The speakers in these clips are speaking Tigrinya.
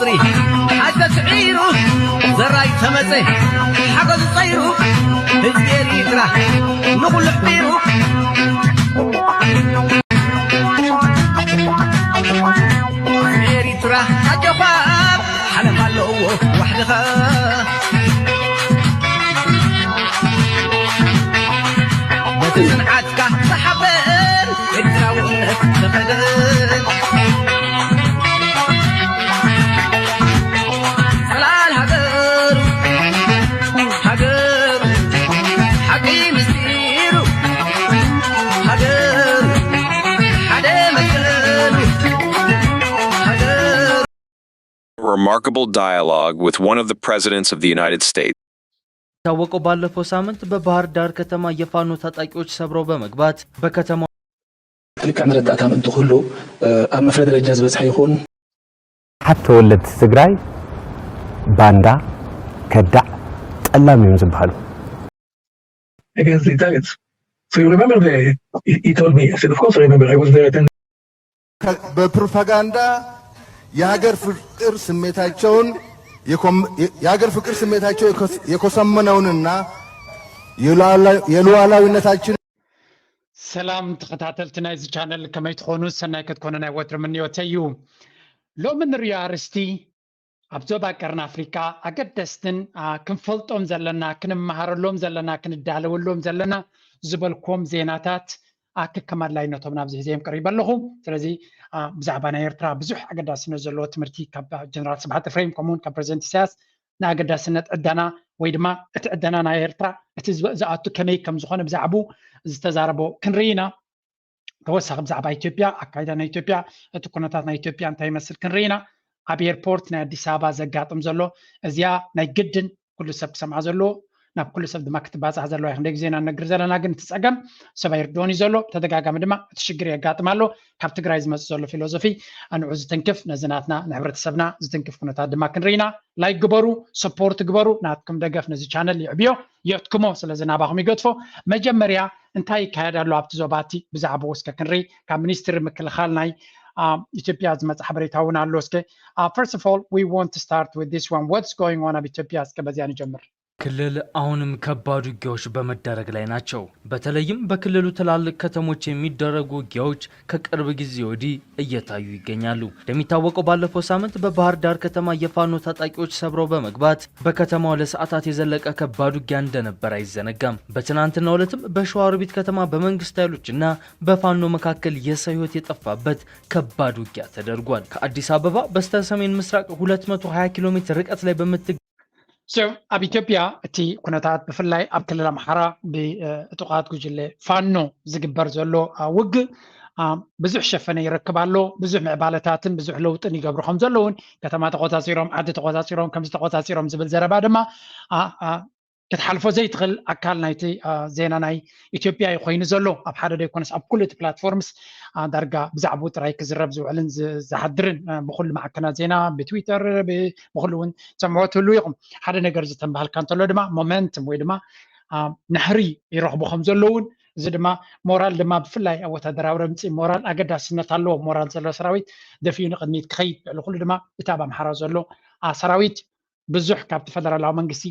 ሓቂ ተስዒሩ ዘራይ ተመጸ ሓገዙ ጸይሩ ህዝቢ ኤሪትራ ንኹሉ ኣሕቢሩ። ኤሪትራ ኣጆኻ ዓለም ኣለዎ ዋሕድኻ። በቲ ጽንዓትካ ተሓበን ኤርትራውነት ተኸደን። ጽላል ሃገሩ ሃገሩ ሓቂ ምስጢሩ ሃገሩ ሓደ መስቀሉ ሃገሩ። A remarkable dialogue with one of the presidents of the United States. ታወቀው ባለፈው ሳምንት በባህር ዳር ከተማ የፋኖ ታጣቂዎች ሰብረው በመግባት በከተማው ልክዕ መረዳእታ ምእንቲ ክህሉ ኣብ መፍረ ደረጃ ዝበፅሐ ይኹን ሓት ተወለድቲ ትግራይ ባንዳ፣ ከዳዕ፣ ጠላም እዮም ዝበሃሉ። against the targets. So you remember the, he, he told me, I said, of course I remember, I was there at በፕሮፓጋንዳ የሀገር ፍቅር ስሜታቸውን የሀገር ፍቅር ስሜታቸው የኮሰመነውንና የሉዓላዊነታችን ሰላም ተኸታተልቲ ናይዚ ቻነል ከመይ ትኾኑ? ሰናይ ክትኮኑ ናይ ወትሪ ምንዮተይ እዩ። ሎሚ ንሪኦ ኣርስቲ ኣብ ዞባ ቀርኒ ኣፍሪቃ ኣገደስትን ክንፈልጦም ዘለና ክንመሃረሎም ዘለና ክንዳለወሎም ዘለና ዝበልክዎም ዜናታት ኣክከም ኣድላይነቶም ናብዚ ሒዘዮም ቀሪበ ኣለኹ። ስለዚ ብዛዕባ ናይ ኤርትራ ብዙሕ ኣገዳስነት ዘለዎ ትምህርቲ ካብ ጀነራል ስብሓት ኤፍሬም ከምኡውን ካብ ፕረዚደንት ኢሳያስ ንኣገዳስነት ዕደና ወይ ድማ እቲ ዕደና ናይ ኤርትራ እቲ ዝኣቱ ከመይ ከም ዝኾነ ብዛዕቡ ዝተዛረቦ ክንርኢ ኢና። ተወሳኺ ብዛዕባ ኢትዮጵያ ኣካይዳ ናይ ኢትዮጵያ እቲ ኩነታት ናይ ኢትዮጵያ እንታይ ይመስል ክንርኢ ኢና። ኣብ ኤርፖርት ናይ ኣዲስ ኣበባ ዘጋጥም ዘሎ እዚኣ ናይ ግድን ኩሉ ሰብ ክሰምዓ ዘለዎ ናብ ኩሉ ሰብ ድማ ክትባፃሕ ዘለዋ ክንደይ ግዜ ኢና ንነግር ዘለና ግን እቲ ፀገም ሰብ ኣይርድኦን እዩ ዘሎ። ብተደጋጋሚ ድማ እቲ ሽግር የጋጥም ኣሎ። ካብ ትግራይ ዝመፅእ ዘሎ ፊሎዞፊ ንዑ ዝትንክፍ ነዚ ናትና ንሕብረተሰብና ዝትንክፍ ኩነታት ድማ ክንርኢ ኢና። ላይክ ግበሩ፣ ሰፖርት ግበሩ፣ ናትኩም ደገፍ ነዚ ቻነል ይዕብዮ የትክሞ። ስለዚ ናባኹም ይገድፎ። መጀመርያ እንታይ ይካየድ ኣሎ ኣብቲ ዞባ እቲ ብዛዕባኡ እስከ ክንርኢ። ካብ ሚኒስትሪ ምክልኻል ናይ ኢትዮጵያ ዝመፀ ሓበሬታ እውን ኣሎ። እስከ first of all we want to start with this one, what's going on ኣብ ኢትዮጵያ? እስከ በዚያ ንጀምር። ክልል አሁንም ከባድ ውጊያዎች በመደረግ ላይ ናቸው። በተለይም በክልሉ ትላልቅ ከተሞች የሚደረጉ ውጊያዎች ከቅርብ ጊዜ ወዲህ እየታዩ ይገኛሉ። እንደሚታወቀው ባለፈው ሳምንት በባህር ዳር ከተማ የፋኖ ታጣቂዎች ሰብረው በመግባት በከተማው ለሰዓታት የዘለቀ ከባድ ውጊያ እንደነበር አይዘነጋም። በትናንትናው ዕለትም በሸዋሮቢት ከተማ በመንግስት ኃይሎችና በፋኖ መካከል የሰው ህይወት የጠፋበት ከባድ ውጊያ ተደርጓል። ከአዲስ አበባ በስተ ሰሜን ምስራቅ ሁለት መቶ ሃያ ኪሎ ሜትር ርቀት ላይ በምትገኝ So ኣብ ኢትዮጵያ እቲ ኩነታት ብፍላይ ኣብ ክልል ኣምሓራ ብእጡቓት ጉጅለ ፋኖ ዝግበር ዘሎ ውግእ ብዙሕ ሸፈነ ይረክብ ኣሎ። ብዙሕ ምዕባለታትን ብዙሕ ለውጥን ይገብሩ ከም ዘለውን ከተማ ተቆፃፂሮም ዓዲ ተቆፃፂሮም ከምዚ ተቆፃፂሮም ዝብል ዘረባ ድማ ክትሓልፎ ዘይትኽእል ኣካል ናይቲ ዜና ናይ ኢትዮጵያ እዩ ኮይኑ ዘሎ። ኣብ ሓደ ዘይኮነስ ኣብ ኩሉ እቲ ፕላትፎርምስ ዳርጋ ብዛዕባኡ ጥራይ ክዝረብ ዝውዕልን ዝሓድርን ብኩሉ ማዕከናት ዜና ብትዊተር ብኩሉ እውን ትሰምዕዎ ትህልዉ ኢኹም። ሓደ ነገር ዝተንባሃልካ እንተሎ ድማ ሞመንትም ወይ ድማ ናህሪ ይረኽቡ ከም ዘለውን እዚ ድማ ሞራል ድማ ብፍላይ ኣብ ወታደራዊ ረምፂ ሞራል ኣገዳስነት ኣለዎ። ሞራል ዘለዎ ሰራዊት ደፊኡ ንቅድሚት ክኸይድ ልዕሊ ኩሉ ድማ እቲ ኣብ ኣምሓራ ዘሎ ሰራዊት ብዙሕ ካብቲ ፈደራላዊ መንግስቲ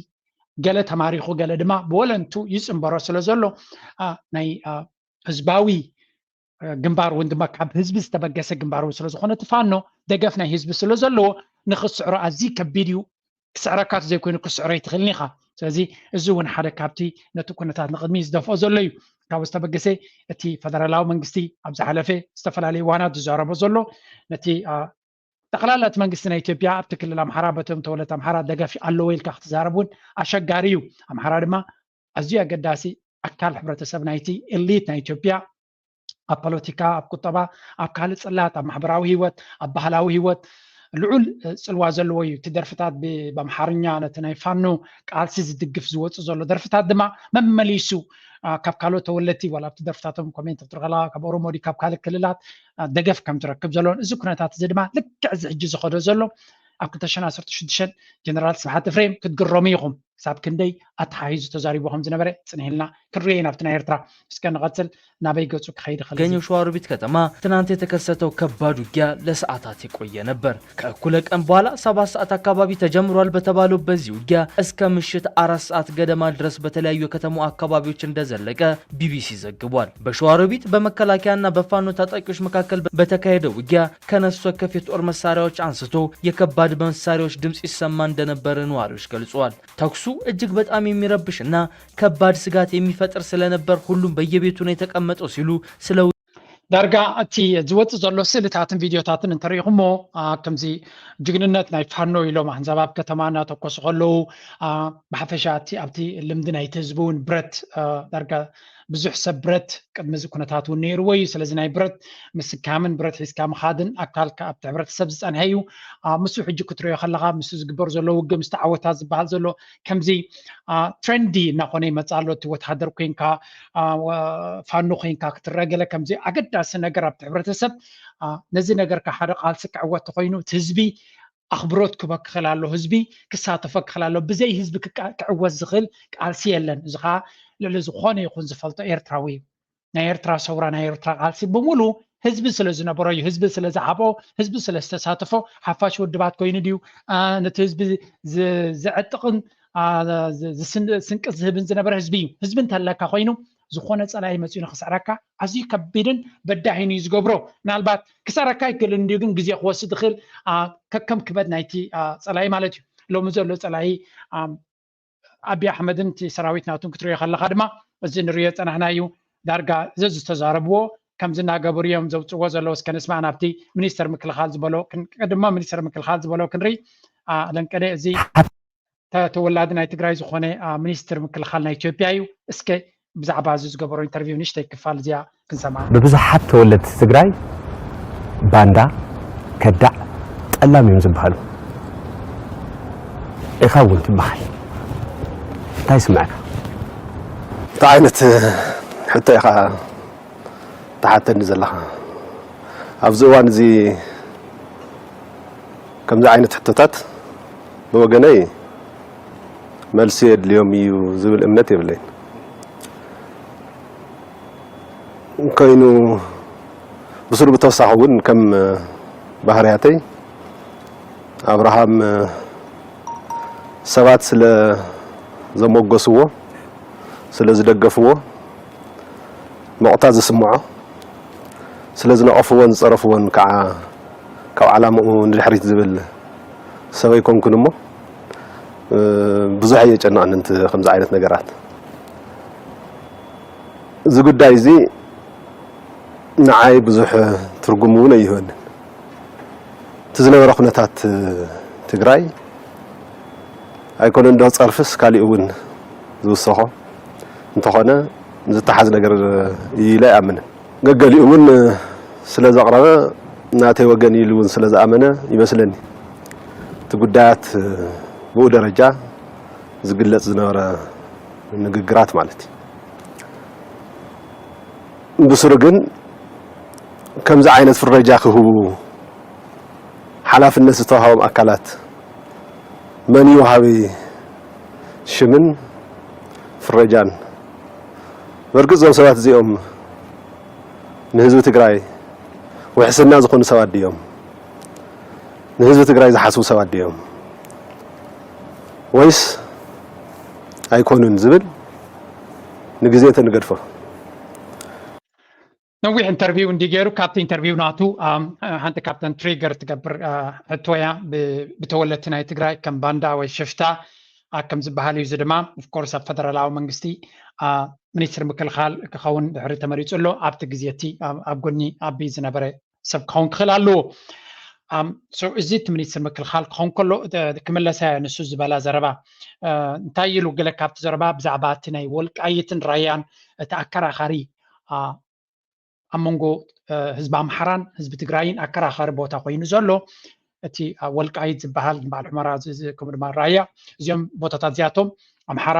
ገለ ተማሪኹ ገለ ድማ ብወለንቱ ይፅንበሮ ስለ ዘሎ ናይ ህዝባዊ ግንባር እውን ድማ ካብ ህዝቢ ዝተበገሰ ግንባር እውን ስለዝኾነ እቲ ፋኖ ደገፍ ናይ ህዝቢ ስለ ዘለዎ ንክስዕሮ ኣዝዩ ከቢድ እዩ። ክስዕረካ ዘይኮይኑ ክስዕሮ ኣይትኽእልን ኢኻ። ስለዚ እዚ እውን ሓደ ካብቲ ነቲ ኩነታት ንቅድሚ ዝደፍኦ ዘሎ እዩ። ካብኡ ዝተበገሰ እቲ ፈደራላዊ መንግስቲ ኣብ ዝሓለፈ ዝተፈላለዩ እዋናት ዝዛረቦ ዘሎ ነቲ ጠቕላላ እቲ መንግስቲ ናይ ኢትዮጵያ ኣብቲ ክልል ኣምሓራ በቶም ተወለድቲ ኣምሓራ ደገፍ ኣለዎ ኢልካ ክትዛረብ እውን ኣሸጋሪ እዩ። ኣምሓራ ድማ ኣዝዩ ኣገዳሲ ኣካል ሕብረተሰብ ናይቲ ኤሊት ናይ ኢትዮጵያ ኣብ ፖለቲካ፣ ኣብ ቁጠባ፣ ኣብ ካልእ ጽላት፣ ኣብ ማሕበራዊ ህይወት፣ ኣብ ባህላዊ ህይወት ልዑል ጽልዋ ዘለዎ እዩ። እቲ ደርፍታት ብኣምሓርኛ ነቲ ናይ ፋኖ ቃልሲ ዝድግፍ ዝወጽእ ዘሎ ደርፍታት ድማ መመሊሱ ካብ ካልኦት ተወለድቲ ዋላ ኣብቲ ደርፍታቶም ኮሜንት ክትርኢ ከለኻ ካብ ኦሮሞ ድዩ ካብ ካልእ ክልላት ደገፍ ከም ትረክብ ዘለዎን እዚ ኩነታት እዚ ድማ ልክዕ እዚ ሕጂ ዝኸዶ ዘሎ ኣብ ክልተ ሽሕን ዓሰርተ ሽዱሽተን ጀነራል ስብሓት ኤፍሬም ክትግረሙ ኢኹም። ክሳብ ክንደይ ኣተሓሂዙ ተዛሪቡ ከም ዝነበረ ጽንሕ ኢልና ክንርእዮ ኢና ኣብቲ ናይ ኤርትራ። እስከ ንቐጽል። ናበይ ገጹ ክኸይድ ይኽእል? ገኘው ሸዋሮቢት ከተማ ትናንት የተከሰተው ከባድ ውጊያ ለሰዓታት የቆየ ነበር። ከእኩለ ቀን በኋላ ሰባት ሰዓት አካባቢ ተጀምሯል በተባለው በዚህ ውጊያ እስከ ምሽት አራት ሰዓት ገደማ ድረስ በተለያዩ የከተማው አካባቢዎች እንደዘለቀ ቢቢሲ ዘግቧል። በሸዋሮቢት በመከላከያና በፋኖ ታጣቂዎች መካከል በተካሄደው ውጊያ ከነፍስ ወከፍ የጦር መሳሪያዎች አንስቶ የከባድ መሳሪያዎች ድምፅ ይሰማ እንደነበረ ነዋሪዎች ገልጸዋል። ተኩሱ እጅግ በጣም የሚረብሽና ከባድ ስጋት የሚፈጥር ስለነበር ሁሉም በየቤቱ ነው የተቀመጠው ሲሉ ስለ ዳርጋ እቲ ዝወፅእ ዘሎ ስእልታትን ቪድዮታትን እንተሪኢኹሞ፣ ከምዚ ጅግንነት ናይ ፋኖ ኢሎም ኣህዛብ ኣብ ከተማ እናተኮሱ ከለዉ፣ ብሓፈሻ እቲ ኣብቲ ልምዲ ናይቲ ህዝቢ እውን ብረት፣ ዳርጋ ብዙሕ ሰብ ብረት ቅድሚ እዚ ኩነታት እውን ነይርዎ እዩ። ስለዚ ናይ ብረት ምስካምን ብረት ሒዝካ ምኻድን ኣካልካ ኣብቲ ሕብረተሰብ ዝፀንሐ እዩ። ምስ ሕጂ ክትሪኦ ከለኻ ምስ ዝግበር ዘሎ ውግእ፣ ምስ ተዓወታት ዝበሃል ዘሎ ከምዚ ትሬንዲ እናኾነ ይመፅእ ኣሎ። እቲ ወታሃደር ኮይንካ፣ ፋኖ ኮይንካ ክትረአ ገለ ከምዚ ኣገዳሲ ነገር ኣብቲ ሕብረተሰብ፣ ነዚ ነገርካ ሓደ ቃልሲ ክዕወት ተኮይኑ እቲ ህዝቢ ኣኽብሮት ክበ ክኽእል ኣሎ። ህዝቢ ክሳተፎ ክኽእል ኣሎ። ብዘይ ህዝቢ ክዕወት ዝኽእል ቃልሲ የለን። እዚ ከዓ ልዕሊ ዝኾነ ይኹን ዝፈልጦ ኤርትራዊ እዩ። ናይ ኤርትራ ሰውራ፣ ናይ ኤርትራ ቃልሲ ብምሉ ህዝቢ ስለ ዝነበሮ እዩ። ህዝቢ ስለ ዝሓብኦ፣ ህዝቢ ስለ ዝተሳተፎ፣ ሓፋሽ ውድባት ኮይኑ ድዩ፣ ነቲ ህዝቢ ዘዕጥቕን ስንቂ ዝህብን ዝነበረ ህዝቢ እዩ። ህዝቢ እንተለካ ኮይኑ ዝኾነ ፀላኢ መፂኡ ንክስዕረካ ኣዝዩ ከቢድን በዳሂን እዩ ዝገብሮ። ምናልባት ክስዕረካ ይክእል እንድዩ፣ ግን ግዜ ክወስድ ይኽእል፣ ከከም ክበድ ናይቲ ፀላኢ ማለት እዩ። ሎሚ ዘሎ ፀላኢ ኣብይ ኣሕመድን እቲ ሰራዊት ናቱን ክትሪኦ ከለካ ድማ እዚ ንሪኦ ዝፀናሕና እዩ። ዳርጋ እዚ ዝተዛረብዎ ከምዚ እናገበሩ እዮም ዘውፅዎ ዘለዉ። እስከ ንስማዕ ናብቲ ሚኒስተር ምክልኻል ዝበሎ፣ ቅድማ ሚኒስተር ምክልኻል ዝበሎ ክንርኢ። ለንቀደ እዚ ተወላዲ ናይ ትግራይ ዝኾነ ሚኒስትር ምክልኻል ናይ ኢትዮጵያ እዩ። እስከ ብዛዕባ እዚ ዝገበሮ ኢንተርቪው ንእሽተይ ክፋል እዚኣ ክንሰምዓ። ብብዙሓት ተወለድቲ ትግራይ ባንዳ፣ ከዳዕ፣ ጠላም እዮም ዝበሃሉ። ኢኻ እውን ትበሃል። እንታይ ይስምዐካ? እንታይ ዓይነት ሕቶ ኢኻ ትሓተኒ ዘለኻ? ኣብዚ እዋን እዚ ከምዚ ዓይነት ሕቶታት ብወገነይ መልሲ የድልዮም እዩ ዝብል እምነት የብለይን። እንከይኑ ብስሩ ብተወሳኺ እውን ከም ባህርያተይ ኣብርሃም ሰባት ስለ ዘሞገስዎ፣ ስለ ዝደገፍዎ፣ መቑታ ዝስምዖ፣ ስለ ዝነቐፍዎን ዝፀረፍዎን ከዓ ካብ ዓላምኡ ንድሕሪት ዝብል ሰብ ኣይኮንኩን እሞ ብዙሕ የጨንቐኒ ከምዚ ዓይነት ነገራት። እዚ ጉዳይ እዚ ንዓይ ብዙሕ ትርጉም እውን ኣይህበንን። እቲ ዝነበረ ኩነታት ትግራይ ኣይኮነን ዶ ፀርፍስ ካሊእ እውን ዝውሰኾ እንተኾነ ዝተሓዝ ነገር እዩ ኢለ ኣይኣምንን። ገገሊኡ እውን ስለ ዘቕረበ ናተይ ወገን ኢሉ እውን ስለ ዝኣመነ ይመስለኒ እቲ ጉዳያት ብኡ ደረጃ ዝግለፅ ዝነበረ ንግግራት ማለት እዩ። ብስሩ ግን ከምዚ ዓይነት ፍረጃ ክህቡ ሓላፍነት ዝተዋሃቦም ኣካላት መን እዩ ወሃቢ ሽምን ፍረጃን? በርግፅ እዞም ሰባት እዚኦም ንህዝቢ ትግራይ ውሕስና ዝኾኑ ሰባት ድዮም? ንህዝቢ ትግራይ ዝሓስቡ ሰባት ድዮም? ወይስ ኣይኮኑን ዝብል ንግዜ ተንገድፎ። ነዊሕ ኢንተርቪው እንዲ ገይሩ ካብቲ ኢንተርቪው ናቱ ሓንቲ ካብተን ትሪገር ትገብር ሕቶ እያ። ብተወለድቲ ናይ ትግራይ ከም ባንዳ ወይ ሽፍታ ከም ዝበሃል እዩ። እዚ ድማ ኦፍኮርስ ኣብ ፈደራላዊ መንግስቲ ሚኒስትር ምክልኻል ክኸውን ድሕሪ ተመሪፁ ኣሎ። ኣብቲ ግዜ እቲ ኣብ ጎኒ ኣቢ ዝነበረ ሰብ ክኸውን ክኽእል ኣለዎ። እዚ እቲ ሚኒስትር ምክልኻል ክኸውን ከሎ ክምለሳ ንሱ ዝበላ ዘረባ እንታይ ኢሉ? ገለ ካብቲ ዘረባ ብዛዕባ እቲ ናይ ወልቃይትን ራያን እቲ ኣከራኻሪ ኣብ መንጎ ህዝቢ ኣምሓራን ህዝቢ ትግራይን ኣከራኻሪ ቦታ ኮይኑ ዘሎ እቲ ወልቃይት ዝበሃል በዓል ሑመራ ከምኡ ድማ ራያ እዚኦም ቦታታት እዚኣቶም ኣምሓራ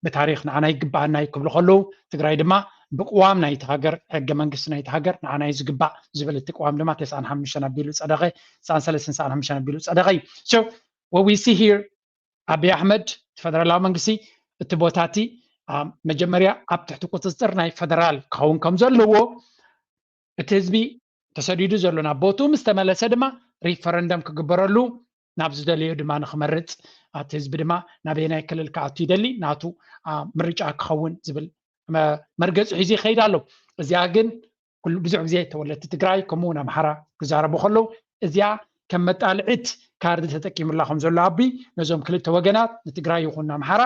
ብታሪኽ ንዓና ይግበኣና እዩ ክብሉ ከለዉ ትግራይ ድማ ብቅዋም ናይቲ ሃገር ሕገ መንግስቲ ናይቲ ሃገር ንዓና እዩ ዝግባእ ዝብል እቲ ቅዋም ድማ ተስዓን ሓሙሽተን ኣቢሉ ፀደቐ። ተስዓን ሰለስተን ተስዓን ሓሙሽተን ኣቢሉ ፀደቐ እዩ። So what we see here ኣብይ ኣሕመድ እቲ ፈደራላዊ መንግስቲ እቲ ቦታ እቲ መጀመርያ ኣብ ትሕቲ ቁፅፅር ናይ ፈደራል ክኸውን ከም ዘለዎ፣ እቲ ህዝቢ ተሰዲዱ ዘሎ ናብ ቦትኡ ምስ ተመለሰ ድማ ሪፈረንደም ክግበረሉ፣ ናብ ዝደለዮ ድማ ንክመርፅ፣ እቲ ህዝቢ ድማ ናበየናይ ክልል ክኣቱ ይደሊ ናቱ ምርጫ ክኸውን ዝብል መርገፂ ሒዙ ይኸይድ ኣሎ። እዚኣ ግን ብዙሕ ግዜ ተወለድቲ ትግራይ ከምኡ እውን ኣምሓራ ክዛረቡ ከለዉ እዚኣ ከም መጣልዒት ካርድ ተጠቂሙላ ከም ዘሎ ኣቢ ነዞም ክልተ ወገናት ንትግራይ ይኹን ኣምሓራ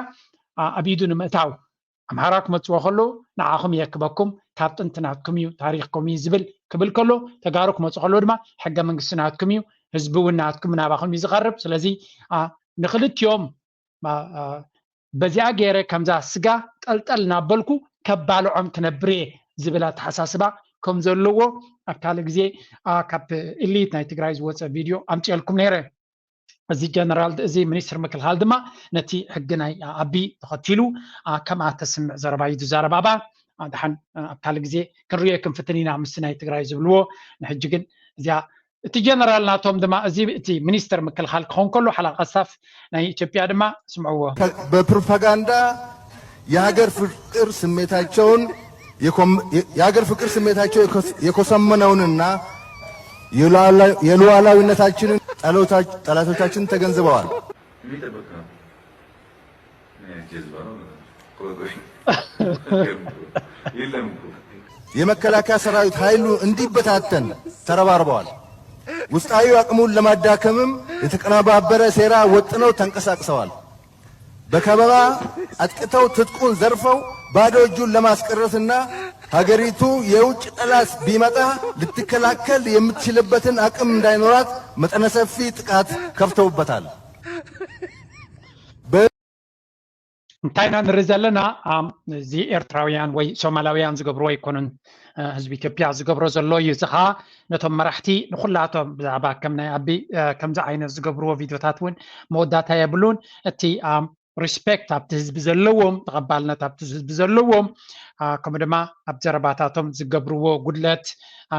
ኣብ ኢዱ ንምእታው ኣምሓራ ክመፅዎ ከለዉ ንዓኹም የክበኩም ካብ ጥንቲ ናትኩም እዩ ታሪኽኩም እዩ ዝብል ክብል ከሎ ተጋሩ ክመፁ ከለዉ ድማ ሕገ መንግስቲ ናትኩም እዩ ህዝቢ እውን ናትኩም ናባኹም እዩ ዝቐርብ ስለዚ ንክልቲኦም በዚኣ ገይረ ከምዛ ስጋ ጠልጠል እናበልኩ ከባልዖም ክነብር እየ ዝብል ኣተሓሳስባ ከም ዘለዎ ኣብ ካልእ ግዜ ካብ ኢሊት ናይ ትግራይ ዝወፀ ቪድዮ ኣምፅኤልኩም ነይረ። እዚ ጀነራል እዚ ሚኒስትር ምክልኻል ድማ ነቲ ሕጊ ናይ ኣቢ ተኸቲሉ ከምኣ ተስምዕ ዘረባ እዩ ዝዛረብ ኣባ ድሓን ኣብ ካልእ ግዜ ክንሪኦ ክንፍትን ኢና ምስቲ ናይ ትግራይ ዝብልዎ ንሕጂ ግን እዚኣ እቲ ጀነራል ናቶም ድማ እዚ እቲ ሚኒስተር ምክልኻል ክኸውን ከሎ ሓላቃ ስታፍ ናይ ኢትዮጵያ ድማ ስምዕዎ። በፕሮፓጋንዳ የሀገር ፍቅር ስሜታቸውን የሀገር ፍቅር ስሜታቸው የኮሰመነውንና የሉዓላዊነታችንን ጠላቶቻችንን ተገንዝበዋል። የመከላከያ ሰራዊት ኃይሉ እንዲበታተን ተረባርበዋል። ውስጣዊ አቅሙን ለማዳከምም የተቀነባበረ ሴራ ወጥነው ተንቀሳቅሰዋል። በከበባ አጥቅተው ትጥቁን ዘርፈው ባዶ እጁን ለማስቀረትና ሀገሪቱ የውጭ ጠላት ቢመጣ ልትከላከል የምትችልበትን አቅም እንዳይኖራት መጠነ ሰፊ ጥቃት ከፍተውበታል። እንታይ ኢና ንርኢ ዘለና? እዚ ኤርትራውያን ወይ ሶማላውያን ዝገብርዎ ኣይኮኑን። ህዝቢ ኢትዮጵያ ዝገብሮ ዘሎ እዩ። እዚ ኸዓ ነቶም መራሕቲ ንኹላቶም ብዛዕባ ከም ናይ ኣቢ ከምዚ ዓይነት ዝገብርዎ ቪድዮታት እውን መወዳእታ የብሉን። እቲ ሪስፔክት ኣብቲ ህዝቢ ዘለዎም፣ ተቐባልነት ኣብቲ ህዝቢ ዘለዎም፣ ከምኡ ድማ ኣብ ዘረባታቶም ዝገብርዎ ጉድለት፣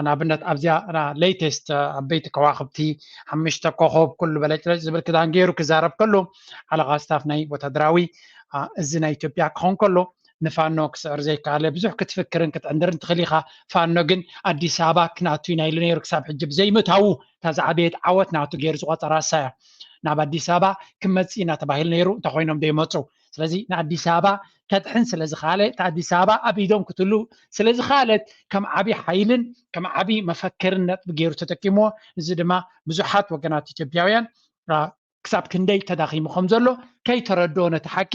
ንኣብነት ኣብዚኣ ሌይቴስት ዓበይቲ ከዋኽብቲ ሓሙሽተ ኮኾብ ኩሉ በለጭለጭ ዝብል ክዳን ገይሩ ክዛረብ ከሎ ሓለቓ ስታፍ ናይ ወታደራዊ እዚ ናይ ኢትዮጵያ ክኸውን ከሎ ንፋኖ ክስዕር ዘይከኣለ ብዙሕ ክትፍክርን ክትዕንድርን ትኽእል ኢኻ። ፋኖ ግን ኣዲስ ኣበባ ክናቱ ኢና ኢሉ ነይሩ ክሳብ ሕጂ ብዘይምእታዉ እታ ዝዓበየት ዓወት ናቱ ገይሩ ዝቆፀራ እሳ እያ። ናብ ኣዲስ ኣበባ ክመፅእ ኢና ተባሂሉ ነይሩ እንተኾይኖም ዘይመፁ። ስለዚ ንኣዲስ ኣበባ ከድሕን ስለ ዝኸኣለ እቲ ኣዲስ ኣበባ ኣብ ኢዶም ክትህሉ ስለ ዝኸኣለት ከም ዓብዪ ሓይልን ከም ዓብዪ መፈክርን ነጥቢ ገይሩ ተጠቂምዎ። እዚ ድማ ብዙሓት ወገናት ኢትዮጵያውያን ክሳብ ክንደይ ተዳኺሙ ከም ዘሎ ከይተረድኦ ነቲ ሓቂ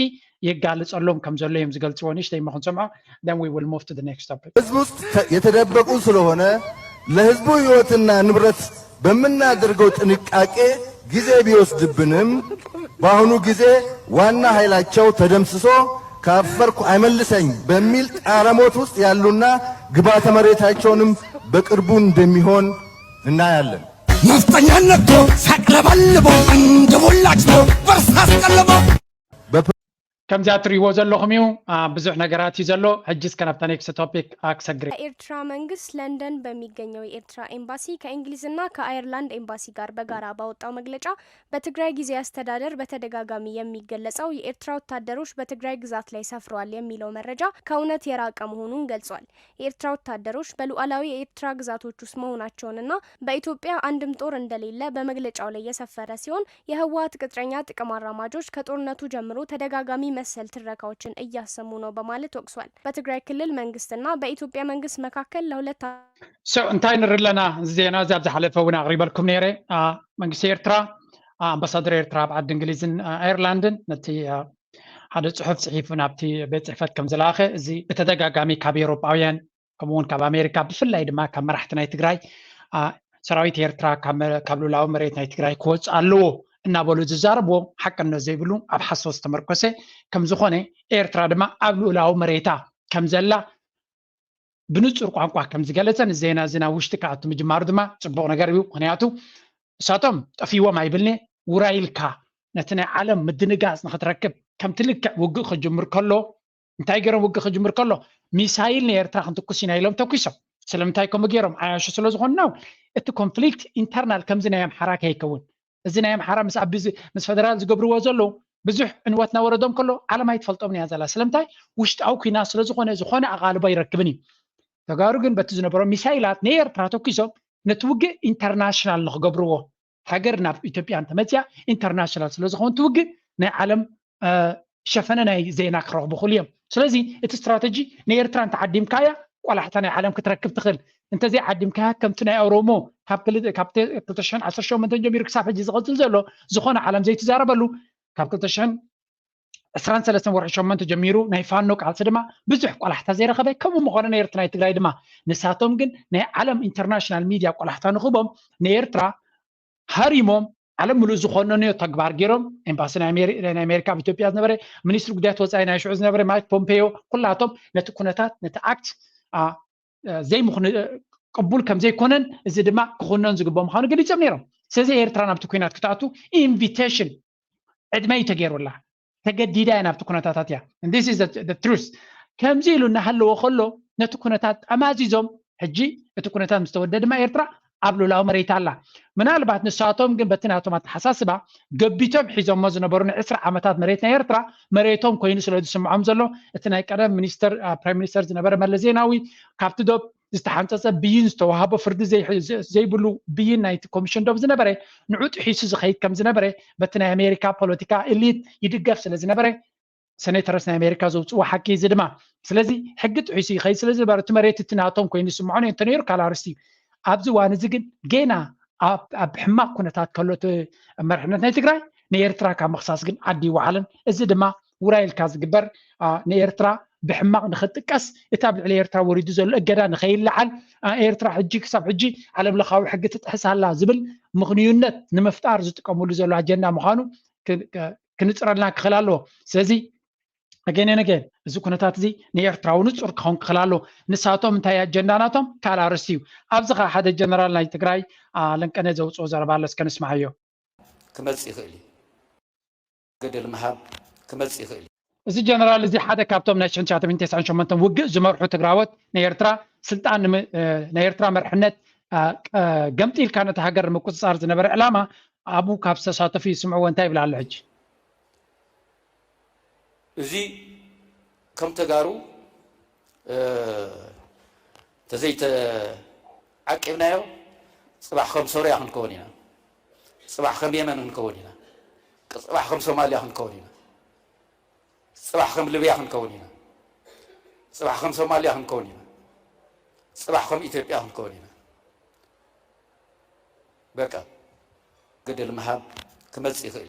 የጋልጸሎም ከም ዘሎ እዮም ዝገልጽዎ። ንእሽተይ እሞ ክንሰምዖ then we will move to the next topic። ህዝብ ውስጥ የተደበቁ ስለሆነ ለህዝቡ ህይወትና ንብረት በምናደርገው ጥንቃቄ ጊዜ ቢወስድብንም በአሁኑ ጊዜ ዋና ኃይላቸው ተደምስሶ ካፈርኩ አይመልሰኝ በሚል ጣረሞት ውስጥ ያሉና ግባተ መሬታቸውንም በቅርቡ እንደሚሆን እናያለን። ነፍጠኛነት ሳቅለበልቦ እንደ ቦላጭ ነው በርስ አስቀልቦ ከምዚኣ ትሪእዎ ዘለኹም እዩ። ብዙሕ ነገራት እዩ ዘሎ። ሕጂ እስከ ናብታ ኔክስት ቶፒክ ክሰግር። የኤርትራ መንግስት ለንደን በሚገኘው የኤርትራ ኤምባሲ ከእንግሊዝና ከአየርላንድ ኤምባሲ ጋር በጋራ ባወጣው መግለጫ በትግራይ ጊዜያዊ አስተዳደር በተደጋጋሚ የሚገለጸው የኤርትራ ወታደሮች በትግራይ ግዛት ላይ ሰፍረዋል የሚለው መረጃ ከእውነት የራቀ መሆኑን ገልጿል። የኤርትራ ወታደሮች በሉዓላዊ የኤርትራ ግዛቶች ውስጥ መሆናቸውንና በኢትዮጵያ አንድም ጦር እንደሌለ በመግለጫው ላይ የሰፈረ ሲሆን የህወሓት ቅጥረኛ ጥቅም አራማጆች ከጦርነቱ ጀምሮ ተደጋጋሚ መሰል ትረካዎችን እያሰሙ ነው በማለት ወቅሷል። በትግራይ ክልል መንግስትና በኢትዮጵያ መንግስት መካከል ለሁለት So እንታይ ንርኢ ኣለና? ዜና እዚ ኣብ ዝሓለፈ እውን ኣቕሪበልኩም ነይረ። መንግስቲ ኤርትራ ኣምባሳደር ኤርትራ ኣብ ዓዲ እንግሊዝን ኣየርላንድን ነቲ ሓደ ፅሑፍ ፅሒፉ ናብቲ ቤት ፅሕፈት ከም ዝለኣኸ እዚ ብተደጋጋሚ ካብ ኤውሮጳውያን ከምኡ እውን ካብ ኣሜሪካ ብፍላይ ድማ ካብ መራሕቲ ናይ ትግራይ ሰራዊት ኤርትራ ካብ ሉላዊ መሬት ናይ ትግራይ ክወፅእ ኣለዎ እናበሉ ዝዛረብዎ ሓቅነት ዘይብሉ ኣብ ሓሶት ዝተመርኮሰ ከም ዝኾነ ኤርትራ ድማ ኣብ ልኡላዊ መሬታ ከም ዘላ ብንፁር ቋንቋ ከም ዝገለፀ ንዜና እዚ ናብ ውሽጢ ክኣቱ ምጅማሩ ድማ ፅቡቕ ነገር እዩ። ምክንያቱ እሳቶም ጠፊዎም ኣይብልኒ ውራይ ኢልካ ነቲ ናይ ዓለም ምድንጋፅ ንክትረክብ ከምቲ ልክዕ ውግእ ክጅምር ከሎ እንታይ ገይሮም ውግእ ክጅምር ከሎ ሚሳይል ንኤርትራ ክንትኩስ ኢና ኢሎም ተኩሶም። ስለምንታይ ከምኡ ገይሮም? ዓያሹ ስለ ዝኾኑ ነው። እቲ ኮንፍሊክት ኢንተርናል ከምዚ ናይ ኣምሓራ ከይከውን እዚ ናይ ኣምሓራ ምስ ኣቢ ምስ ፈደራል ዝገብርዎ ዘለዉ ብዙሕ ዕንወት እናወረዶም ከሎ ዓለም ኣይትፈልጦም እያ ዘላ። ስለምንታይ? ውሽጣዊ ኩናት ስለዝኾነ ዝኾነ ኣቓልቦ ኣይረክብን እዩ። ተጋሩ ግን በቲ ዝነበሮም ሚሳይላት ንኤርትራ ተኩሶም ነቲ ውግእ ኢንተርናሽናል ንክገብርዎ፣ ሃገር ናብ ኢትዮጵያ እንተመፅያ ኢንተርናሽናል ስለዝኸውን እቲ ውግእ ናይ ዓለም ሸፈነ ናይ ዜና ክረኽቡ ክእሉ እዮም። ስለዚ እቲ ስትራተጂ ንኤርትራ እንተዓዲምካያ ቆላሕታ ናይ ዓለም ክትረክብ ትኽእል። እንተዘይዓዲምካያ ከምቲ ናይ ኦሮሞ ካብ ክልተ ሽሕን ዓሰርተ ሸሞንተን ጀሚሩ ክሳብ ሕጂ ዝቐፅል ዘሎ ዝኾነ ዓለም ዘይትዛረበሉ ካብ ክልተ ሽሕን ዕስራን ሰለስተን ወርሒ ሸሞንተ ጀሚሩ ናይ ፋኖ ቃልሲ ድማ ብዙሕ ቆላሕታ ዘይረኸበ ከምኡ ምኾነ ነይሩ እቲ ናይ ትግራይ ድማ ንሳቶም ግን ናይ ዓለም ኢንተርናሽናል ሚድያ ቆላሕታ ንኽቦም ንኤርትራ ሃሪሞም ዓለም ምሉእ ዝኾነንዮ ተግባር ገይሮም ኤምባሲ ናይ ኣሜሪካ ኣብ ኢትዮጵያ ዝነበረ ሚኒስትሪ ጉዳያት ወፃኢ ናይ ሽዑ ዝነበረ ማይክ ፖምፔዮ ኩላቶም ነቲ ኩነታት ነቲ ኣክት ዘይምኹን ቅቡል ከም ዘይኮነን እዚ ድማ ክኹነን ዝግበኦ ምዃኑ ገሊፆም ነይሮም። ስለዚ ኤርትራ ናብቲ ኩናት ክትኣቱ ኢንቪቴሽን ዕድመ እዩ ተገይሩላ። ተገዲዳ እያ ናብቲ ኩነታታት እያ። This is the truth። ከምዚ ኢሉ እናሃለዎ ከሎ ነቲ ኩነታት ጠማዚዞም ሕጂ እቲ ኩነታት ምስ ተወደ ድማ ኤርትራ ኣብ ሉላዊ መሬት ኣላ። ምናልባት ንሳቶም ግን በቲ ናቶም ኣተሓሳስባ ገቢቶም ሒዞሞ ዝነበሩ ንዕስራ ዓመታት መሬት ናይ ኤርትራ መሬቶም ኮይኑ ስለ ዝስምዖም ዘሎ እቲ ናይ ቀደም ሚኒስተር ፕራይም ሚኒስተር ዝነበረ መለስ ዜናዊ ካብቲ ዶብ ዝተሓንፀፀ ብይን ዝተዋሃቦ ፍርዲ ዘይብሉ ብይን ናይቲ ኮሚሽን ዶብ ዝነበረ ንዑ ጥሒሱ ዝኸይድ ከም ዝነበረ በቲ ናይ ኣሜሪካ ፖለቲካ ኤሊት ይድገፍ ስለ ዝነበረ ሰኔተርስ ናይ ኣሜሪካ ዘውፅዎ ሓቂ እዚ ድማ ስለዚ ሕጊ ጥሒሱ ይኸይድ ስለ ዝነበረ እቲ መሬት እቲ ናቶም ኮይኑ ዝስምዖ እንተነይሩ ካልእ ኣርእስቲ እዩ። ኣብዚ እዋን እዚ ግን ጌና ኣብ ሕማቕ ኩነታት ከሎ እቲ መርሕነት ናይ ትግራይ ንኤርትራ ካብ ምኽሳስ ግን ዓዲ ይወዓለን። እዚ ድማ ውራይ ኢልካ ዝግበር ንኤርትራ ብሕማቕ ንኽጥቀስ እቲ ኣብ ልዕሊ ኤርትራ ወሪዱ ዘሎ እገዳ ንኸይለዓል ኤርትራ ሕጂ ክሳብ ሕጂ ዓለም ለኻዊ ሕጊ ትጥሕስ ኣላ ዝብል ምኽንዩነት ንምፍጣር ዝጥቀምሉ ዘሎ ኣጀንዳ ምዃኑ ክንፅረልና ክኽእል ኣለዎ። ስለዚ ኣገን ኣገን እዚ ኩነታት እዚ ንኤርትራዊ ንፁር ክኸውን ክኽእል ኣለዎ። ንሳቶም እንታይ ኣጀንዳ ናቶም ካልእ ኣርእስቲ እዩ። ኣብዚ ኸዓ ሓደ ጀነራል ናይ ትግራይ ለንቀነ ዘውፅኦ ዘረባ ኣሎ እስከ ንስማዓዮ። ክመፅእ ይኽእል እዩ። ገደል ምሃብ ክመፅእ ይኽእል እዩ። እዚ ጀነራል እዚ ሓደ ካብቶም ናይ ሽሕን ትሽዓተ ሚእትን ተስዓን ሸሞንተን ውግእ ዝመርሑ ትግራዎት ናይ ኤርትራ ስልጣን ናይ ኤርትራ መርሕነት ገምጢልካ ነቲ ሃገር ንምቁፅፃር ዝነበረ ዕላማ ኣብኡ ካብ ዝተሳተፉ ይስምዕዎ እንታይ ይብል ኣሎ ሕጂ? እዚ ከም ተጋሩ ተዘይተዓቂብናዮ ፅባሕ ከም ሶርያ ክንከውን ኢና። ፅባሕ ከም የመን ክንከውን ኢና። ፅባሕ ከም ሶማልያ ክንከውን ኢና። ፅባሕ ከም ልብያ ክንከውን ኢና። ፅባሕ ከም ሶማልያ ክንከውን ኢና። ፅባሕ ከም ኢትዮጵያ ክንከውን ኢና። በቃ ገደል ምሃብ ክመፅእ ይኽእል።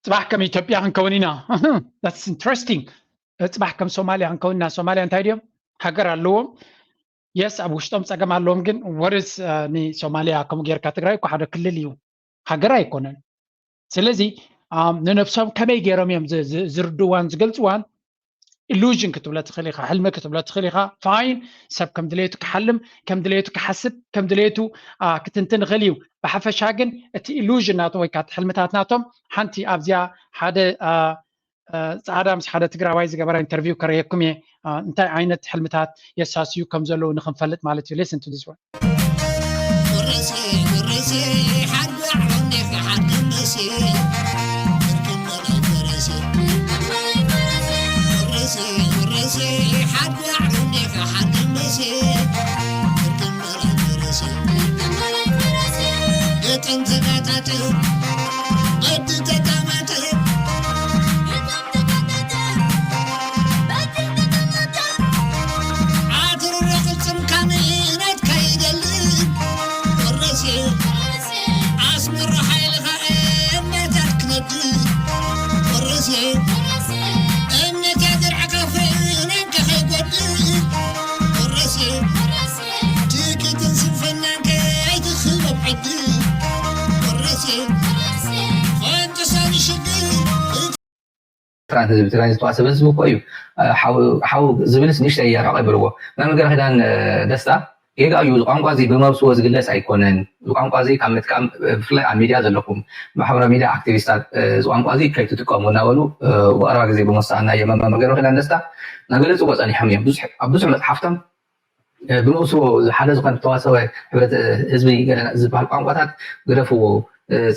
ፅባሕ ከም ኢትዮጵያ ክንከውን ኢና። That's interesting። ፅባሕ ከም ሶማልያ ክንከውን ኢና። ሶማልያ እንታይ ድዮም? ሃገር ኣለዎም። የስ ኣብ ውሽጦም ፀገም ኣለዎም ግን ወርስ ንሶማልያ ከምኡ ጌርካ ትግራይ እኮ ሓደ ክልል እዩ። ሃገር ኣይኮነን። ስለዚ ንነብሶም ከመይ ገይሮም እዮም ዝርድዋን ዝገልፅዋን ኢሉዥን ክትብሎ ትኽእል ኢኻ፣ ሕልሚ ክትብሎ ትኽእል ኢኻ። ፋይን፣ ሰብ ከም ድሌቱ ክሓልም፣ ከም ድሌቱ ክሓስብ፣ ከም ድሌቱ ክትንትን ይኽእል እዩ። ብሓፈሻ ግን እቲ ኢሉዥን ናቶም ወይ ከዓ ሕልምታት ናቶም ሓንቲ ኣብዚኣ ሓደ ፃዕዳ ምስ ሓደ ትግራዋይ ዝገበራ ኢንተርቪው ከረየኩም እየ። እንታይ ዓይነት ሕልምታት የሳስዩ ከም ዘለዉ ንክንፈልጥ ማለት እዩ። Listen to this one. ኤርትራን ህዝቢ ትግራይን ዝተዋሰበ ህዝቢ እኮ እዩ። ሓው ዝብልስ ንእሽተይ ርሕቕ ይበልዎ። መምህር ገብረኪዳን ደስታ ጌጋ እዩ። እዚ ቋንቋ እዚ ብመብስዎ ዝግለጽ ኣይኮነን። እዚ ቋንቋ እዚ ካብ ምጥቃም ብፍላይ ኣብ ሚድያ ዘለኩም ማሕበራዊ ሚድያ ኣክቲቪስታት እዚ ቋንቋ እዚ ከይትጥቀሙ እናበሉ ብቐረባ ግዜ ብመወሳእና እዮም መምህር ገብረኪዳን ደስታ እናገለጽዎ ጸኒሖም እዮም። ኣብ ብዙሕ መጽሓፍቶም ብመብስዎ ሓደ ዝኾነ ዝተዋሰበ ሕብረት ህዝቢ ዝበሃል ቋንቋታት ግደፍዎ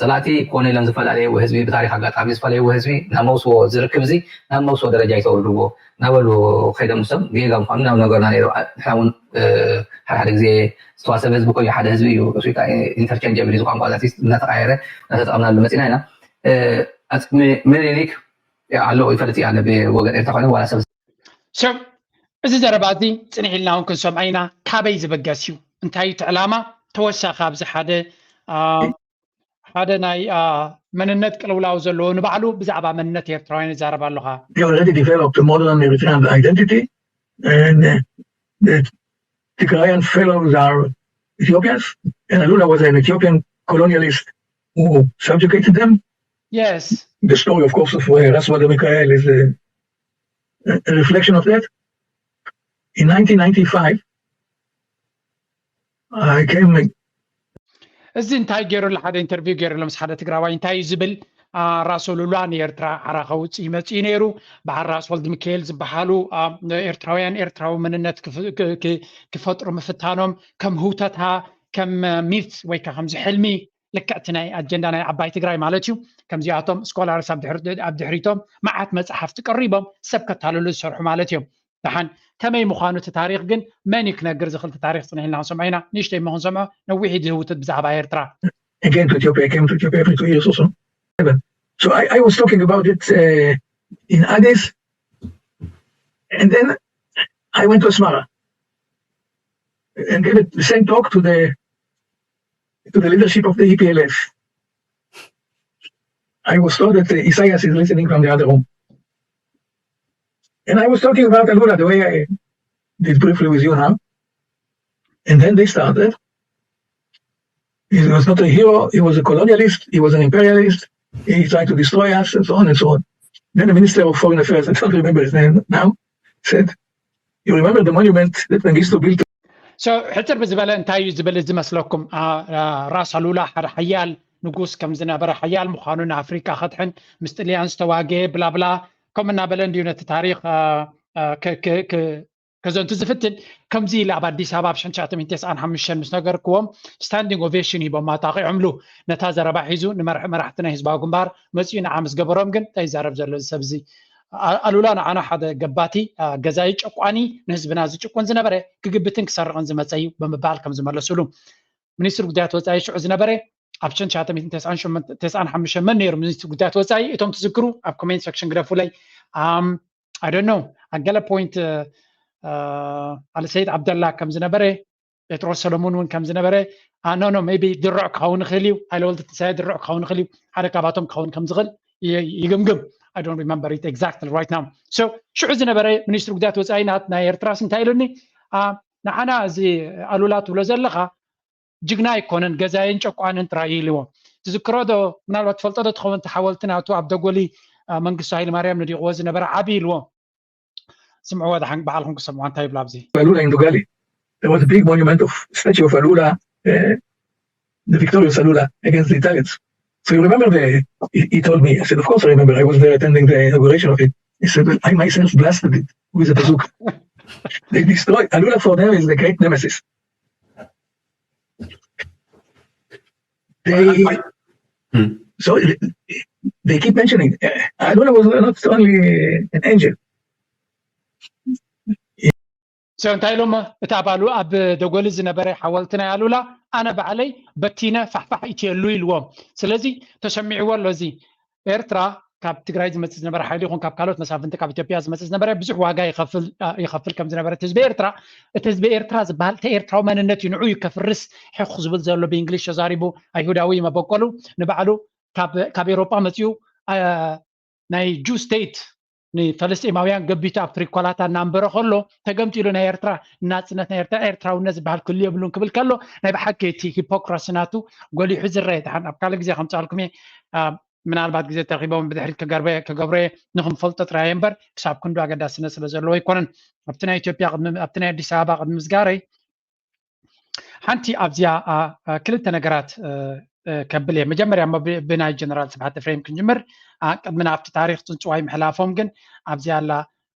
ጸላእቲ ኮነ ኢሎም ዝፈላለዩ ህዝቢ፣ ብታሪኽ ኣጋጣሚ ዝፈለዩ ህዝቢ ናብ መውስቦ ዝርክብ እዚ ናብ መውስቦ ደረጃ ይተውርድዎ እናበሉ ከይዶም፣ ንሶም ጌጋ ምዃኑ ናብ ነገርና ነይሩ። ንሕና እውን ሓደ ሓደ ግዜ ዝተዋሰበ ህዝቢ ኮይኑ ሓደ ህዝቢ እዩ። ኢንተርቸንጀብል እዚ ቋንቋታት እናተቃየረ እናተጠቀምናሉ መፂና ኢና። ኣፅሚ ምኒልክ ኣሎ ይፈልጥ እያ ብወገን ኤርትራ ኮይኑ ዋላ ሰብ ሰብ እዚ ዘረባ እዚ ፅንሕ ኢልና እውን ክንሰምዖ ኢና። ካበይ ዝበገስ እዩ? እንታይ እቲ ዕላማ? ተወሳኺ ኣብዚ ሓደ ሓደ ናይ መንነት ቅልውላው ዘለዎ ንባዕሉ ብዛዕባ መንነት ኤርትራውያን ይዛረብ ኣለኻ። They already developed a modern Eritrean identity, and uh, the Tigrayan fellows are Ethiopians, and Alula was an Ethiopian colonialist who subjugated them. Yes. The story, of course, of uh, Ras Walda Mikael is a, a reflection of that. In nineteen ninety-five, I came. እዚ እንታይ ገይሩሉ? ሓደ ኢንተርቪው ገይሩሉ ምስ ሓደ ትግራዋይ። እንታይ እዩ ዝብል? ራስ ኣሉላ ንኤርትራ ሓራ ከውፅእ ይመፅእ ነይሩ። በዓል ራስ ወልድ ሚካኤል ዝበሃሉ ኤርትራውያን ኤርትራዊ መንነት ክፈጥሩ ምፍታኖም ከም ህውተታ፣ ከም ሚት ወይ ከዓ ከምዚ ሕልሚ ልክዕቲ ናይ ኣጀንዳ ናይ ዓባይ ትግራይ ማለት እዩ። ከምዚኣቶም ስኮላርስ ኣብ ድሕሪቶም መዓት መፅሓፍቲ ቀሪቦም ሰብ ከታልሉ ዝሰርሑ ማለት እዮም። ደሓን ከመይ ምዃኑ እቲ ታሪኽ ግን መን እዩ ክነግር ዝኽእል? እቲ ታሪኽ ፅንሕ ኢልና ክንሰምዖ ኢና። ንእሽተይ እሞ ክንሰምዖ፣ ነዊሕ እዩ ዝህውትት ብዛዕባ ኤርትራ። Again to Ethiopia, I came to Ethiopia every two years or so. So I, I was talking about it uh, in Addis, and then I went to Asmara and gave it the same talk to the to the leadership of the E P L F. I was told that uh, Isaias is listening from the other room. And I was talking about Alula the way I did briefly with you now. And then they started. He was not a hero, he was a colonialist, he was an imperialist, he tried to destroy us, and so on and so on. Then the Minister of Foreign Affairs, I don't remember his name now, said, You remember the monument that Mengistu built? ሕፅር ብዝበለ እንታይ እዩ ዝብል ዝመስለኩም? ራስ ኣሉላ ሓደ ሓያል ንጉስ ከም ዝነበረ፣ ሓያል ምዃኑ፣ ንኣፍሪካ ከድሕን ምስ ጥልያን ዝተዋገየ ብላብላ ከም እናበለ እንድዩ ነቲ ታሪክ ከዘንቱ ዝፍትን። ከምዚ ኢለ ኣብ ኣዲስ ኣበባ ኣብ ሸንሻተ ሚእቲ ተስዓን ሓሙሽተን ምስ ነገርክዎም ስታንዲንግ ኦቬሽን ሂቦም ኣጣቂዖምሉ። ነታ ዘረባ ሒዙ ንመራሕቲ ናይ ህዝባዊ ግንባር መፅኡ ንዓ ምስ ገበሮም ግን እንታይ ይዛረብ ዘሎ እዚ ሰብ እዚ? ኣሉላ ንዓና ሓደ ገባቲ፣ ገዛኢ፣ ጨቋኒ፣ ንህዝብና ዝጭቁን ዝነበረ፣ ክግብትን ክሰርቕን ዝመፀ እዩ ብምባል ከም ዝመለሱሉ። ሚኒስትሪ ጉዳያት ወፃኢ ሽዑ ዝነበረ ኣብ ሸንሻተ ሚእቲ ተስዓን ሓሙሽተን መን ነይሩ ሚኒስትሪ ጉዳያት ወፃኢ? እቶም ትዝክሩ ኣብ ኮሜንት ሴክሽን ግደፉለይ። I don't know፣ ኣብ ገለ ፖይንት ኣልሰይድ ዓብደላ ከም ዝነበረ፣ ጴጥሮስ ሰለሙን እውን ከም ዝነበረ፣ no no maybe ድርዕ ክኸውን ይኽእል እዩ፣ ሃይለወልድ ትንሳኤ ድርዕ ክኸውን ይኽእል እዩ፣ ሓደ ካብኣቶም ክኸውን ከም ዝኽእል ይግምግም። I don't remember it exactly right now። So ሽዑ ዝነበረ ሚኒስትሪ ጉዳያት ወፃኢ ናይ ኤርትራስ እንታይ ኢሉኒ? ንዓና እዚ ኣሉላ ትብሎ ዘለኻ ጅግና ኣይኮነን፣ ገዛይን ጨቋንን ጥራይ ኢልዎ። ትዝክሮ ዶ? ምናልባት ትፈልጦ ዶ ትኸውን? እቲ ሓወልቲ ናቱ ኣብ ደጎሊ መንግስቱ ሃይለማርያም ነዲቕዎ ዝነበረ ዓቢ ኢልዎ። ስምዕዎ ደሓን፣ ባዕልኹም ክሰምዕዋ እንታይ ይብሉ ኣብዚ? Alula in Dogali. There was a big monument of statue of Alula, uh, the victorious Alula against the Italians. So you remember the, he, he told me, I said, of course I remember. I was there attending the inauguration of it. He said, well, I myself blasted it with a bazooka. They destroyed, Alula for them is the great nemesis. They, so they keep mentioning uh, Alula was not only an angel. So እንታይ ኢሎም? እቲ ኣብ ኣሉ ኣብ ደጎሊ ዝነበረ ሓወልቲ ናይ ኣሉላ ኣነ ባዕለይ በቲነ ፋሕፋሕ ኢትየሉ ኢልዎም። ስለዚ ተሰሚዕዎ ኣሎ። እዚ ኤርትራ ካብ ትግራይ ዝመፅእ ዝነበረ ሓይሊ ይኹን ካብ ካልኦት መሳፍንቲ ካብ ኢትዮጵያ ዝመፅእ ዝነበረ ብዙሕ ዋጋ ይኸፍል ከም ዝነበረ እቲ ህዝቢ ኤርትራ፣ እቲ ህዝቢ ኤርትራ ዝበሃል እቲ ኤርትራዊ መንነት እዩ፣ ንዑ እዩ ከፍርስ ሕኽ ዝብል ዘሎ። ብእንግሊሽ ተዛሪቡ ኣይሁዳዊ መበቆሉ ንባዕሉ ካብ ኤሮጳ መፅኡ ናይ ጁ ስቴት ንፈለስጢማውያን ገቢቱ ኣብ ትሪኮላታ እናንበረ ከሎ ተገምጢሉ ናይ ኤርትራ ናፅነት ናይ ኤርትራ ኤርትራውነት ዝበሃል ክህሉ የብሉን ክብል ከሎ ናይ ብሓቂ እቲ ሂፖክራሲ ናቱ ጎሊሑ ዝረአ። ደሓን ኣብ ካልእ ግዜ ከምፃልኩም እየ። ምናልባት ግዜ ተረኪቦም ብድሕሪት ክገብረ ክገብረ ንክንፈልጦ ጥራይ እምበር ክሳብ ክንዱ ኣገዳስነት ስለ ዘለዎ ኣይኮነን። ኣብቲ ናይ ኢትዮጵያ ኣብቲ ናይ ኣዲስ ኣበባ ቅድሚ ምዝጋረይ ሓንቲ ኣብዚኣ ክልተ ነገራት ከብል እየ። መጀመርያ ብናይ ጀነራል ስብሓት ኤፍሬም ክንጅምር። ቅድሚ ናብቲ ታሪክ ፅንፅዋይ ምሕላፎም ግን ኣብዚኣ ኣላ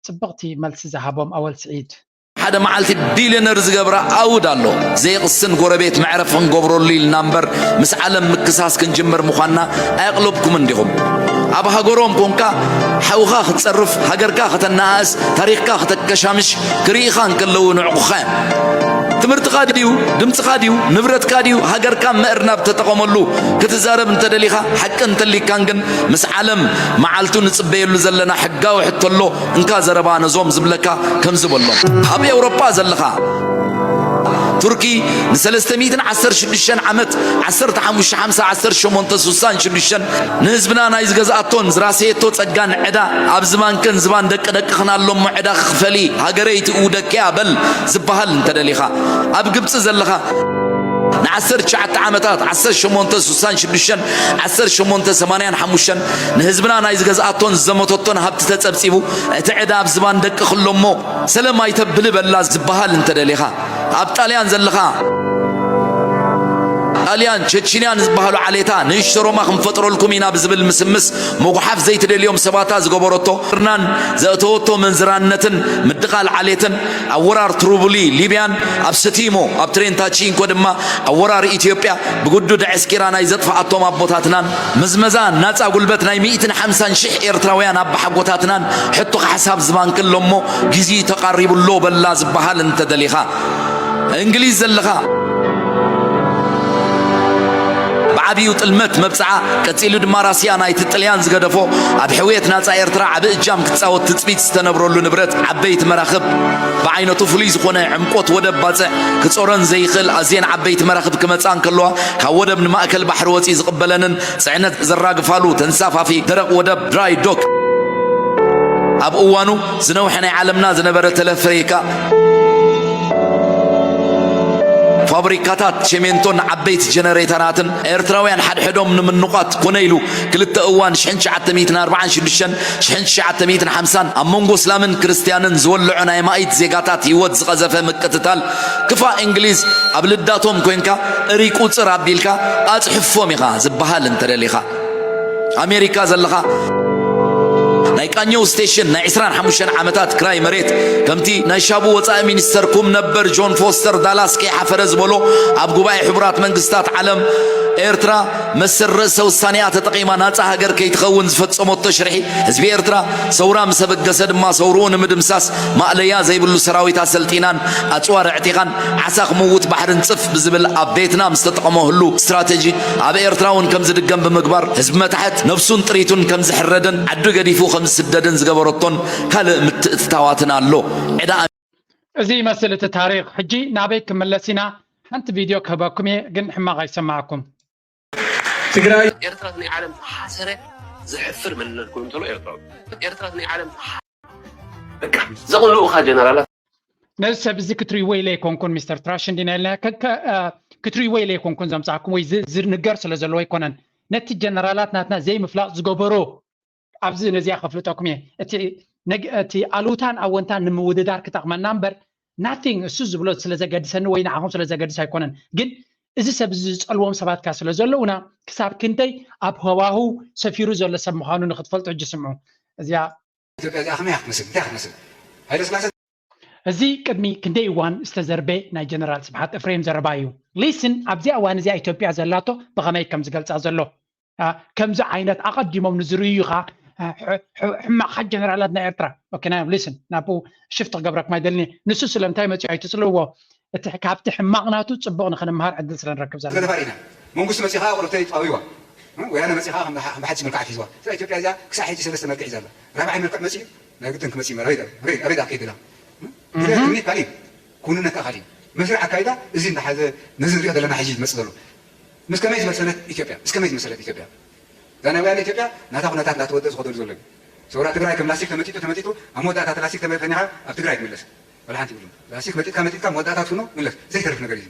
ፅብቕቲ መልሲ ዝሃቦም ኣወል ስዒድ። ሓደ መዓልቲ ቢልዮነር ዝገብራ ኣውድ ኣሎ። ዘይቕስን ጎረቤት መዕረፍ ክንገብረሉ ኢልና እምበር፣ ምስ ዓለም ምክሳስ ክንጅምር ምዃንና ኣየቕለብኩምን ዲኹም? ኣብ ሃገሮም ኮንካ ሓውኻ ክትጸርፍ፣ ሃገርካ ከተነኣእስ፣ ታሪኽካ ከተከሻምሽ ክርእይኻ እንከለዉ ንዕቑኻ እዮም። ትምህርትኻ ድዩ? ድምጽኻ ድዩ? ንብረትካ ድዩ? ሃገርካ ምእርናብ ተጠቐመሉ። ክትዛረብ እንተደሊኻ፣ ሓቂ እንተሊካን ግን፣ ምስ ዓለም መዓልቱ ንጽበየሉ ዘለና ሕጋዊ ሕቶ ኣሎ። እንካ ዘረባ ነዞም ዝብለካ ከምዚ በሎም። ኣብ ኤውሮጳ ዘለኻ፣ ቱርኪ ንሰለስተ ሚእትን ዓሰርተ ሽዱሽተን ዓመት፣ ዓሰርተ ሓሙሽተ ሓምሳ፣ ዓሰርተ ሸሞንተ ስሳን ሽዱሽተን፣ ንህዝብና ናይ ዝገዝኣቶን ዝራሰየቶ ጸጋን ዕዳ፣ ኣብዚ ባንክን ዝባን ደቂ ደቅኽን ኣሎ እሞ ዕዳ ክኽፈሊ ሃገረይ ትእውደኪያ በል ዝበሃል እንተደሊኻ፣ ኣብ ግብጺ ዘለኻ፣ ንዓሰርተ ትሽዓተ ዓመታት፣ ዓሰርተ ሸሞንተ ስሳን ሽዱሽተን፣ ዓሰርተ ሸሞንተ ሰማንያን ሓሙሽተን፣ ንህዝብና ናይ ዝገዝኣቶን ዝዘመተቶን ሃብቲ ተጸብጺቡ፣ እቲ ዕዳ ኣብ ዝባን ደቅኽ ኣሎ እሞ፣ ሰለም ኣይተብሊ በላ ዝበሃል እንተደሊኻ፣ ኣብ ጣልያን ዘለኻ፣ ጣልያን ቸችንያን ዝበሃሉ ዓሌታ ንእሽቶ ሮማ ክንፈጥረልኩም ኢና ብዝብል ምስምስ፣ ምጉሓፍ ዘይትደልዮም ሰባታ ዝገበረቶ፣ ርናን ዘእተወቶ መንዝራነትን ምድቓል ዓሌትን፣ ኣብ ወራር ትሩቡሊ ሊብያን፣ ኣብ ሰቲሞ፣ ኣብ ትሬንታቺንኮ ድማ ኣብ ወራር ኢትዮጵያ ብግዱድ ዕስኪራ ናይ ዘጥፍኣቶም ኣቦታትናን፣ መዝመዛ ናጻ ጉልበት ናይ ሚእትን ሓምሳን ሽሕ ኤርትራውያን ኣባሓጎታትናን ሕቶ ክሓሳብ ዝባንክ ኣሎ እሞ፣ ግዜ ተቓሪቡ ኣሎ በላ ዝበሃል እንተደሊኻ፣ እንግሊዝ ዘለኻ፣ ብዓብዩ ጥልመት መብጽዓ፣ ቀጺሉ ድማ ራስያ ናይቲ ጥልያን ዝገደፎ፣ ኣብ ሕውየት ናጻ ኤርትራ ዓቢ እጃም ክትጻወት ትጽቢት ዝተነብረሉ ንብረት፣ ዓበይቲ መራኽብ፣ ብዓይነቱ ፍሉይ ዝኾነ ዕምቆት ወደብ ባጽዕ ክጾረን ዘይኽእል ኣዝየን ዓበይቲ መራኽብ ክመጻ እንከለዋ፣ ካብ ወደብ ንማእከል ባሕሪ ወጺኡ ዝቕበለንን ጽዕነት ዘራግፋሉ ተንሳፋፊ ደረቕ ወደብ፣ ድራይ ዶክ፣ ኣብ እዋኑ ዝነውሐ ናይ ዓለምና ዝነበረ ተለፈሪካ፣ ፋብሪካታት ቸሜንቶን ዓበይቲ ጀነሬተራትን ኤርትራውያን ሓድሕዶም ንምንቋት ኮነ ኢሉ ክልተ እዋን ሽሕን ትሽዓተ ሚእትን ኣርባዓን ሽዱሽተን ሽሕን ትሽዓተ ሚእትን ሓምሳን ኣብ መንጎ እስላምን ክርስትያንን ዝወልዖ ናይ ማኢት ዜጋታት ህይወት ዝቐዘፈ ምቅትታል ክፋእ እንግሊዝ ኣብ ልዳቶም ኮንካ እሪ ቁጽር ኣቢልካ ኣጽሕፎም ኢኻ ዝበሃል እንተደሊኻ። ኣሜሪካ ዘለኻ ናይ ቃኘው ስቴሽን ናይ ዕስራን ሓሙሽተን ዓመታት ክራይ መሬት ከምቲ ናይ ሻቡ ወጻኢ ሚኒስተር ኩም ነበር ጆን ፎስተር ዳላስ ከይሓፈረ ዝበሎ ኣብ ጉባኤ ሕቡራት መንግስታት ዓለም ኤርትራ መሰል ርእሰ ውሳኔኣ ተጠቒማ ናጻ ሃገር ከይትኸውን ዝፈጸመቶ ሽርሒ ህዝቢ ኤርትራ ሰውራ ምስ ኣበገሰ ድማ ሰውርኡ ንምድምሳስ ማእለያ ዘይብሉ ሰራዊት ኣሰልጢናን ኣጽዋር ኣዕጢቓን ዓሳ ክምውት ባሕርን ጽፍ ብዝብል ኣብ ቬትናም ዝተጠቐሞ ህሉ ስትራተጂ ኣብ ኤርትራ እውን ከም ዝድገም ብምግባር ህዝቢ መታሕት ነብሱን ጥሪቱን ከም ዝሕረድን ዓዱ ገዲፉ ከም ዝስደድን ዝገበረቶን ካልእ ምትእትታዋትን ኣሎ። ዕዳ እዚ ይመስል እቲ ታሪኽ። ሕጂ ናበይ ክምለስ ኢና? ሓንቲ ቪድዮ ክህበኩም እየ፣ ግን ሕማቕ ኣይሰማዕኩም። ትግራይ ኤርትራ ናይ ዓለም ዝሓሰረ ዘሕፍር መንነት ኮይኑ ተሎ ኤርትራዊ ኤርትራ ናይ ዓለም ዝሓ- በቃ ዘቕልኡኻ ጀነራላት ነዚ ሰብ እዚ ክትርእይዎ ኢለ ኣይኮንኩን ሚስተር ትራሽ እንዲና ኢልና ከ- ከ- እ፣ ክትርእይዎ ኢለ ኣይኮንኩን ዘምፃእኩም ወይ ዝ- ዝንገር ስለ ዘለዎ ኣይኮነን። ነቲ ጀነራላት ናትና ዘይምፍላጥ ዝገበሮ ኣብዚ ነዚኣ ከፍልጠኩም እየ። እቲ ነግ- እቲ ኣሉታን ኣወንታን ንምውድዳር ክጠቕመና እምበር ናቲንግ እሱ ዝብሎ ስለ ዘገድሰኒ ወይ ንዓኹም ስለ ዘገድስ ኣይኮነን። ግን እዚ ሰብ እዚ ዝፀልዎም ሰባት ከ ስለ ዘለውና ክሳብ ክንደይ ኣብ ሃዋህው ሰፊሩ ዘሎ ሰብ ምዃኑ ንክትፈልጡ ሕጂ ስምዑ። እዚኣ ኢትዮጵያ እዚኣ ከመይ ክትመስል እንታይ ክትመስል ሃይለ ስላሴ እዚ ቅድሚ ክንደይ እዋን ዝተዘርበ ናይ ጀነራል ስብሓት እፍሬም ዘረባ እዩ። ሊስን ኣብዚኣ እዋን እዚኣ ኢትዮጵያ ዘላቶ ብኸመይ ከም ዝገልፃ ዘሎ አ፣ ከምዚ ዓይነት ኣቐዲሞም ንዝርእዩ ኸዓ አ፣ ሕ- ሕ- ሕማቕ ጀነራላት ናይ ኤርትራ ኦኬ ናይ ሊስን ናብኡ ሽፍት ክገብረኩም ኣይደልን እየ። ንሱ ስለምንታይ መፂኡ ኣይትፅልእዎ እቲ ካብቲ ሕማቕ ናቱ ፅቡቕ ንኽንምሃር ዕድል ስለ ንረክብ ዘለና ገደፋ ርኢና መንግስቲ መፂኻ ቁርብተይ ተቐቢዋ ወያነ መፂኻ ከም ሓድሽ መልክዓ ሒዝዋ ስለ ኢትዮጵያ እዚኣ ክሳብ ሕጂ ሰለስተ መልክዕ ሒዛ ኣላ ራብዓይ መልክዕ መፂኡ ናይ ግድን ክመፅእ መረ ኣበይ ዳ ከይድላ ትግራይ ትምኒት ካሊእ ክውንነት ካሊእ መስርዕ ኣካይዳ እዚ እንዳሓዘ ነዚ ንሪኦ ዘለና ሕጂ ዝመፅእ ዘሎ ምስ ከመይ ዝመሰለት ኢትዮጵያ ምስ ከመይ ዝመሰለት ኢትዮጵያ እዛ ናይ ወያነ ኢትዮጵያ ናታ ኩነታት እንዳተወደእ ዝኸደሉ ዘሎ እዩ ሰውራ ትግራይ ከም ላስቲክ ተመጢጡ ተመጢጡ ኣብ መወዳእታ እቲ ላስቲክ ተመ- ፈኒኻ ኣብ ትግራይ ትምለስ ወላ ሓንቲ ይብሉ ላስቲክ መጢጥካ መጢጥካ መወዳእታ ትፍኖ ምለስ ዘይተርፍ ነገር እዩ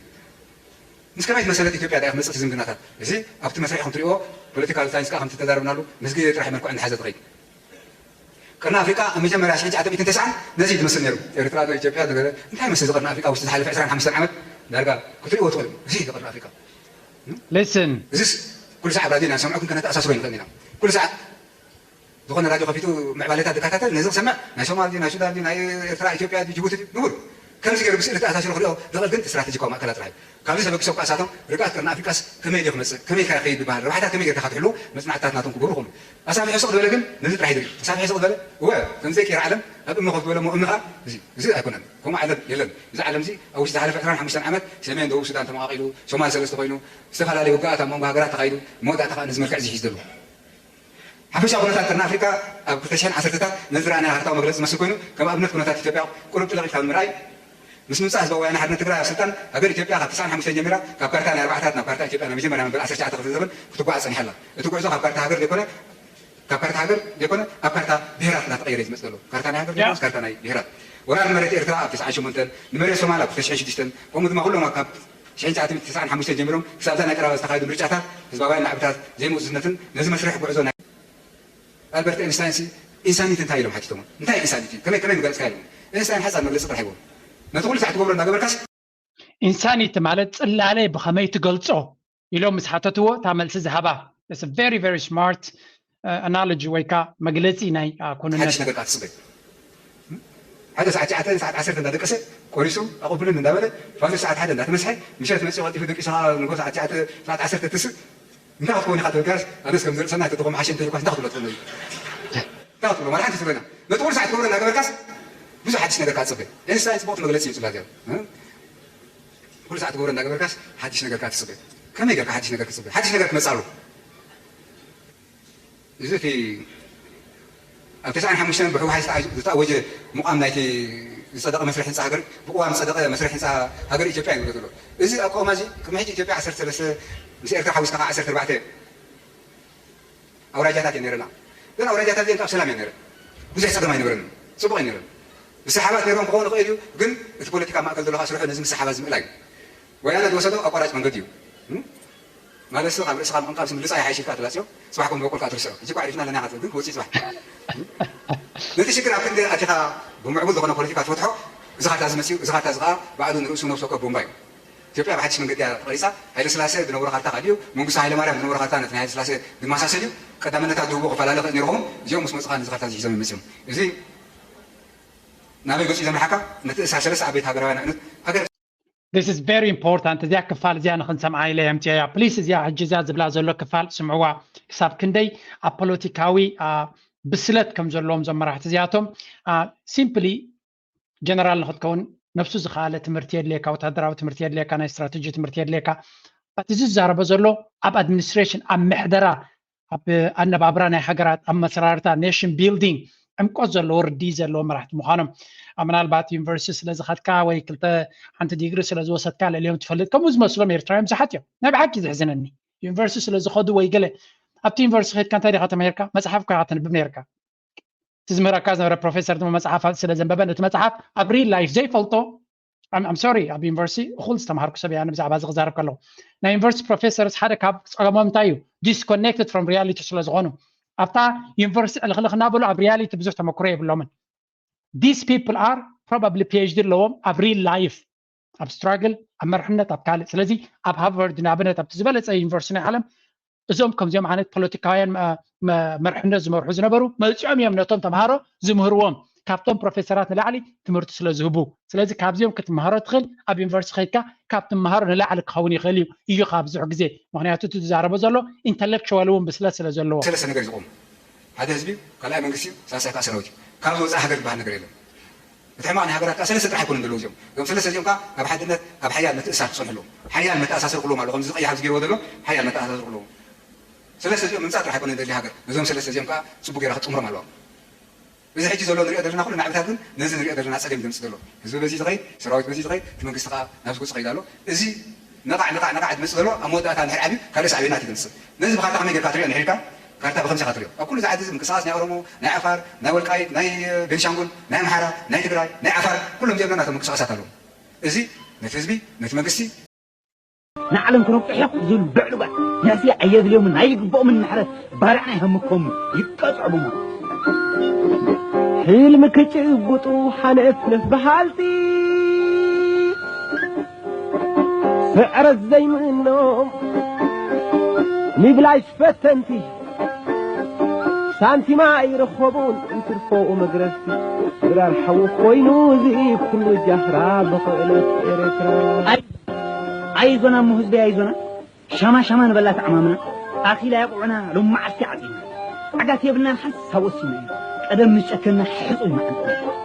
ምስ ከመይ ዝመሰለት ኢትዮጵያ ዳኣ ክመፅእ ዝምድናታት እዚ ኣብቲ መስርዕ ከም ትሪእዎ ፖለቲካል ሳይንስ ከዓ ከምቲ ተዛረብናሉ ምስ ግዜ ጥራሕ መልክዑ እንዳሓዘ ትኸይድ ቅርኒ ኣፍሪቃ ኣብ መጀመርያ ሽሕን ትሽዓተ ሚእትን ተስዓን ነዚ እዩ ዝመስል ነይሩ ኤርትራ ዶ ኢትዮጵያ ዶ እንታይ መስል እዚ ቅርኒ ኣፍሪቃ ውሽጢ ዝሓለፈ ዕስራን ሓሙሽተን ዓመት ዳርጋ ክትሪእዎ ትኽእሉ እዚ እዩ ቅርኒ ኣፍሪቃ ሊስን እዚስ ኩሉ ሰዓት ራድዮ ኢና ንሰምዖ ግን ከነተኣሳስሮ ይንኽእል ኢና ኩሉ ሰዓት ዝኾነ ራድዮ ከፊቱ ምዕባለታት ዝከታተል ነዚ ክሰምዕ ናይ ሶማል ድዩ ናይ ሱዳን ድዩ ናይ ኤርትራ ኢትዮጵያ ድዩ ጅቡቲ ድዩ ንቡር ከምዚ ገይሩ ብስእሊ ተኣሳሲሩ ክሪኦ ዝኽእል ግን ስትራተጂካዊ ማእከላት ጥራሕ እዩ። ካብዚ ተበጊሶም ከኣ እሳቶም ርግኣት ቀርኒ ኣፍሪቃስ ከመይ ድዩ ክመጽእ፣ ከመይ ከ ይኸይድ ዝበሃል ረብሓታት ከመይ ጌርካ ክትሕልዎ መጽናዕትታት ናቶም ክገብሩ ይኽእሉ። ኣሳፊሑ ስቕ ዝበለ ግን ነዚ ጥራሕ እዩ ዝርኢ። ኣሳፊሑ ስቕ ዝበለ እወ ከምዚ ዘይቀይር ዓለም ኣብ እምኒ ኮፍ ዝበለ እሞ እምኒ ከኣ እዚ እዚ ኣይኮነን። ከምኡ ዓለም የለን። እዚ ዓለም እዚ ኣብ ውሽጢ ዝሓለፈ ዕስራን ሓሙሽተን ዓመት ሰሜን ደቡብ ሱዳን ተመቓቒሉ፣ ሶማል ሰለስተ ኮይኑ፣ ዝተፈላለዩ ውግኣት ኣብ መንጎ ሃገራት ተኻይዱ፣ መወዳእታ ከኣ ነዚ መልክዕ እዚ ሒዙ ዘሎ። ሓፈሻዊ ኩነታት ቀርኒ ኣፍሪቃ ኣብ ክልተ ሽሕን ዓሰርተታት ነዚ ዝረኣናዮ ሃርታዊ መግለጺ ዝመስል ኮይኑ፣ ከም ኣብነት ኩነታት ኢትዮጵያ ቁሩብ ጥልቕ ኢልካ ብምርኣይ፣ ምስ ምምጻእ ህዝባዊ ወያነ ሓርነት ትግራይ ኣብ ስልጣን፣ ሃገር ኢትዮጵያ ካብ ተስዓን ሓሙሽተን ጀሚራ ካብ ካርታ ናይ ኣርባዓታት ናብ ካርታ ኢትዮጵያ ናይ መጀመርያ መበል ዓሰርተ ትሽዓተ ክፍለ ዘበን ክትጓዓዝ ጸኒሓ ኣላ። እቲ ጉዕዞ ካብ ካርታ ሃገር ዘይኮነ፣ ካብ ካርታ ሃገር ዘይኮነ ኣብ ካርታ ብሄራት እናተቐየረ እዩ ዝመጽእ ዘሎ። ካርታ ናይ ሃገር ያ። ዘይኮነስ ካርታ ናይ ብሄራት። ወራር ንመሬት ኤርትራ ኣብ ተስዓን ሸሞንተን፣ ንመሬት ሶማል ኣብ ክልተ ሽሕን ሽዱሽተን፣ ከምኡ ድማ ኩሎም ካብ ሽሕን ትሽዓተ ሚእትን ተስዓን ሓሙሽተን ጀሚሮም ክሳብ እዛ ናይ ቀረባ ዝተኻየዱ ምርጫታት ህዝባውያን ናዕብታት ዘይምእዙዝነትን ነዚ መስርሕ ጉዕዞ ናይ ኣልበርት ኤንስታይን ሲ ኢንሳኒቲ እንታይ ኢሎም ሓቲቶሞ? እንታይ ኢንሳኒቲ? ከመይ ከመይ ምገለጽካ ኢሎም? ኤንስታይን ሓጻር መግለጺ ጥራሕ ሂቦም። ነቲ ኩሉ ሳዕ ትገብሮ እናገበርካስ ኢንሳኒቲ ማለት ጽላለ ብኸመይ ትገልጾ ኢሎም ምስ ሓተትዎ እታ መልሲ ዝሃባ it's a very very smart analogy ወይ ከዓ መግለጺ ናይ uh, ኩንነት ሓድሽ ነገር ከዓ ትጽበ ሓደ ሰዓት ትሽዓተ ሰዓት ዓሰርተ እንዳደቀሰ ቆሪሱ ኣቐብልን እንዳበለ ፋዘር ሰዓት ሓደ እንዳተመስሐ ምሸት መፅኡ ቀልጢፉ ደቂሱ ከዓ ንጎ ሰዓት ትሽዓተ ሰዓት ዓሰርተ ትስእ እንታይ ክትከውን ኢኻ ትብል ጋርስ ኣነስ ከም ዝርእሰና ተተኾም ሓሸ እንተልኳስ እንታይ ክትብሎ ትኽእል እንታይ ክትብሎ ማለት ሓንቲ ትብለና ነቲ ኩሉ ሰዓት ትገብሮ እናገበርካስ ብዙሕ ሓድሽ ነገር ካፅበ ኤንስታይን ፅቡቅ መግለፂ እዩ ፅላ ዚኣ ኩሉ ሰዓት ትገብሮ እናገበርካስ ሓድሽ ነገር ካትፅበ ከመይ ገርካ ሓድሽ ነገር ትፅበ ሓድሽ ነገር ክመፅእ ኣለዎ እዚ እቲ ኣብ ተስዓን ሓሙሽተን ብህወሓት ዝተኣወጀ ምቋም ናይቲ ዝፀደቐ መስርሕ ህንፃ ሃገር ብቅዋም ዝፀደቐ መስርሕ ህንፃ ሃገር ኢትዮጵያ ይብሎ ዘሎ። እዚ ኣቋውማ እዚ ቅድሚ ሕጂ ኢትዮጵያ ዓሰርተ ሰለስተ ምስ ኤርትራ ሓዊስካ ከዓ ዓሰርተ ኣርባዕተ ኣውራጃታት እየ ነረና። ግን ኣውራጃታት እዚአን ኣብ ሰላም እየ ነረ። ብዙሕ ፀገም ኣይነበረን። ፅቡቅ እየ ነረ። ምስሓባት ነይሮም ክኸውን ይኽእል እዩ፣ ግን እቲ ፖለቲካ ማእከል ዘሎ ከዓ ስርሑ ነዚ ምስሓባት ዝምእላይ እዩ። ወያነ ዝወሰዶ ኣቋራጭ መንገዲ እዩ። ማለት ካብ ርእስኻ ምቕንቃብ ስምልጻ ይሓይሽ ኢልካ ትላጽዮ፣ ጽባሕ ከም ዝበቁልካ ትርስዖ። ሕጂ እኳ ዕሪፍና ኣለና ኢኻ ትብል፣ ግን ክወጽእ ጽባሕ። ነቲ ሽግር ኣብ ክንዲ ኣቲኻ ብምዕቡል ዝኾነ ፖለቲካ ትፈትሖ፣ እዚ ካርታ እዚ መጺኡ፣ እዚ ካርታ እዚ ከኣ ባዕሉ ንርእሱ ነብሲ ወከፍ ቦምባ እዩ። ኢትዮጵያ ብሓድሽ መንገዲ እያ ተቐሪጻ። ሃይለ ስላሴ ዝነበሮ ካርታ ካልእ እዩ። መንግስቱ ሃይለ ማርያም ዝነበሮ ካርታ ነቲ ናይ ሃይለ ስላሴ ዝመሳሰል እዩ። ቀዳምነታት ዝህብዎ ክፈላለ ይኽእል ነይሩ ኸውን፣ እዚኦም ምስ መጹ ከኣ ነዚ ካርታ እዚ ሒዞም ይመጽኡ እዮም። እዚ ናበይ ገጹ እዩ ዘምርሓካ? ነቲ እሳ ሰለስተ ዓበይቲ ሃገራውያን ኣዕኑድ ሃገር This is very important እዚኣ ክፋል እዚኣ ንክንሰምዓ ኢለ የምፅያ ፕሊስ እዚኣ ሕጂ እዚኣ ዝብላ ዘሎ ክፋል ስምዕዋ ክሳብ ክንደይ ኣብ ፖለቲካዊ ብስለት ከም ዘለዎም ዞም መራሕቲ እዚኣቶም simply ጀነራል ንክትከውን ነብሱ ዝከኣለ ትምህርቲ የድልየካ ወታደራዊ ትምህርቲ የድልየካ ናይ ስትራተጂ ትምህርቲ የድልየካ but እዚ ዝዛረቦ ዘሎ ኣብ ኣድሚኒስትሬሽን ኣብ ምሕደራ ኣብ ኣነባብራ ናይ ሃገራት ኣመሰራርታ ኔሽን ቢልዲንግ ዕምቆት ዘለዎ ርዲ ዘለዎ መራሕቲ ምዃኖም ምናልባት ዩኒቨርሲቲ ስለዝኸድካ ወይ ክልተ ሓንቲ ዲግሪ ስለዝወሰድካ ልዕሊኦም ትፈልጥ ከምኡ ዝመስሎም ኤርትራውያን ብዙሓት እዮም ናይ ብሓቂ ዘሕዝነኒ ዩኒቨርሲቲ ስለዝኸዱ ወይ ገለ ኣብቲ ዩኒቨርሲቲ ከድካ እንታይ ዲኻ ተማሂርካ መፅሓፍ እኮ ኢኻ ተንብብ ነርካ እቲ ዝምህረካ ዝነበረ ፕሮፌሰር ድማ መፅሓፍ ስለ ዘንበበን እቲ መፅሓፍ ኣብ ሪል ላይፍ ዘይፈልጦ I'm sorry ኣብ ዩኒቨርሲቲ እኹል ዝተምሃርኩ ሰብ እያ ብዛዕባ እዚ ክዛረብ ከለኹ ናይ ዩኒቨርሲቲ ፕሮፌሰርስ ሓደ ካብ ፀገሞም እንታይ እዩ disconnected from reality ስለ ዝኾኑ ኣብታ ዩኒቨርሲቲ ዕልኽልኽ እናበሉ ኣብ ሪያሊቲ ብዙሕ ተመክሮ የብሎምን these people are probably PhD ኣለዎም ኣብ real life ኣብ struggle ኣብ መርሕነት ኣብ ካልእ ስለዚ ኣብ ሃርቨርድ ንኣብነት ኣብቲ ዝበለፀ ዩኒቨርሲቲ ናይ ዓለም እዞም ከምዚኦም ዓይነት ፖለቲካውያን መርሕነት ዝመርሑ ዝነበሩ መፂኦም እዮም ነቶም ተምሃሮ ዝምህርዎም ካብቶም ፕሮፌሰራት ንላዕሊ ትምህርቲ ስለ ዝህቡ ስለዚ ካብዚኦም ክትምሃሮ ትኽእል ኣብ ዩኒቨርሲቲ ከይድካ ካብ ትምሃሮ ንላዕሊ ክኸውን ይኽእል እዩ እዩ ካብ ብዙሕ ግዜ ምክንያቱ እቲ ዝዛረቦ ዘሎ ኢንተሌክቹዋል እውን ብስለት ስለ ዘለዎ ሰለስተ ነገር ዝቆሙ ሓደ ህዝቢ ካልኣይ መንግስቲ ሳልሳይ ከዓ ሰራዊት ካብ ዝወፃእ ሃገር ዝበሃል ነገር የለን እቲ ሕማቕ ናይ ሃገራት ከዓ ሰለስተ ጥራሕ ኣይኮኑን ዘለዉ እዚኦም እዞም ሰለስተ እዚኦም ከዓ ኣብ ሓድነት ኣብ ሓያል ምትእሳር ክፀንሑ ኣለዎም ሓያል መተኣሳሰር ክህልዎም ኣለዎ ከምዚ ቀይሕ ኣብዚ ገይርዎ ዘሎ ሓያል መተኣሳሰር ክህልዎም ሰለስተ እዚኦም ምምፃእ ጥራሕ ኣይኮነን ዘድልያ ሃገር ነዞም ሰለስተ እዚኦም ከዓ ፅቡቅ ገይራ ክትጥምሮም ኣለዋ እዚ ሕጂ ዘሎ ንሪኦ ዘለና ኩሉ ናዕብታት ግን ነዚ ንሪኦ ዘለና ፀገም እዩ ዘምፅእ ዘሎ ህዝቢ በዚ ዝኸይድ ሰራዊት በዚ ዝኸይድ እቲ መንግስቲ ከዓ ናብ ዝጎፅ ይኸይድ ኣሎ እዚ ነቓዕ ነቓዕ ነቓዕ ዝመፅእ ዘሎ ኣብ መወዳእታ እንድሕር ዓብዩ ካልእ ሳዕቤናት እዩ ዘምፅእ ነዚ ብካርታ ከመይ ጌርካ ትሪኦ እንድሕር ኢልካ ካርታ ብከምዚ ኢኻ ትሪኦ ኣብ ኩሉ እዚ ዓዲ እዚ ምንቅስቃስ ናይ ኦሮሞ ናይ ዓፋር ናይ ወልቃይት ናይ ቤንሻንጉል ናይ ኣምሓራ ናይ ትግራይ ናይ ዓፋር ኩሎም እዚኦም ናቶም ምንቅስቃሳት ኣለዎም እዚ ነቲ ህዝቢ ነቲ መንግስቲ ንዓለም ክነብፅሑ ዝብል ብዕሉጋት ነዚ ኣየድልዮምን ኣይግብኦምን ምሕረት ባርዕ ናይ ሃምኮም ይቀፅዕቡሞ ሕልሚ ክጭብጡ ሓነፍነፍ በሃልቲ ስዕረት ዘይምእኖም ንብላሽ ፈተንቲ ሳንቲማ ኣይረኸቡን እንትርፎኡ መግረፍቲ። ድራር ሓዊ ኮይኑ እዚ ኩሉ ጃህራ ብኽእለት ኤርትራ። ኣይዞና እሞ ህዝበይ ኣይዞና። ሻማ ሻማ ንበላ ተዓማምና። ኣኺላ የቑዑና ሎም መዓልቲ ዓጺና። ዓጋት የብልናን ሓንሳብ ወሲና ኢና። ቀደም ምስ ጨከና ሕጹይ መዓልቲ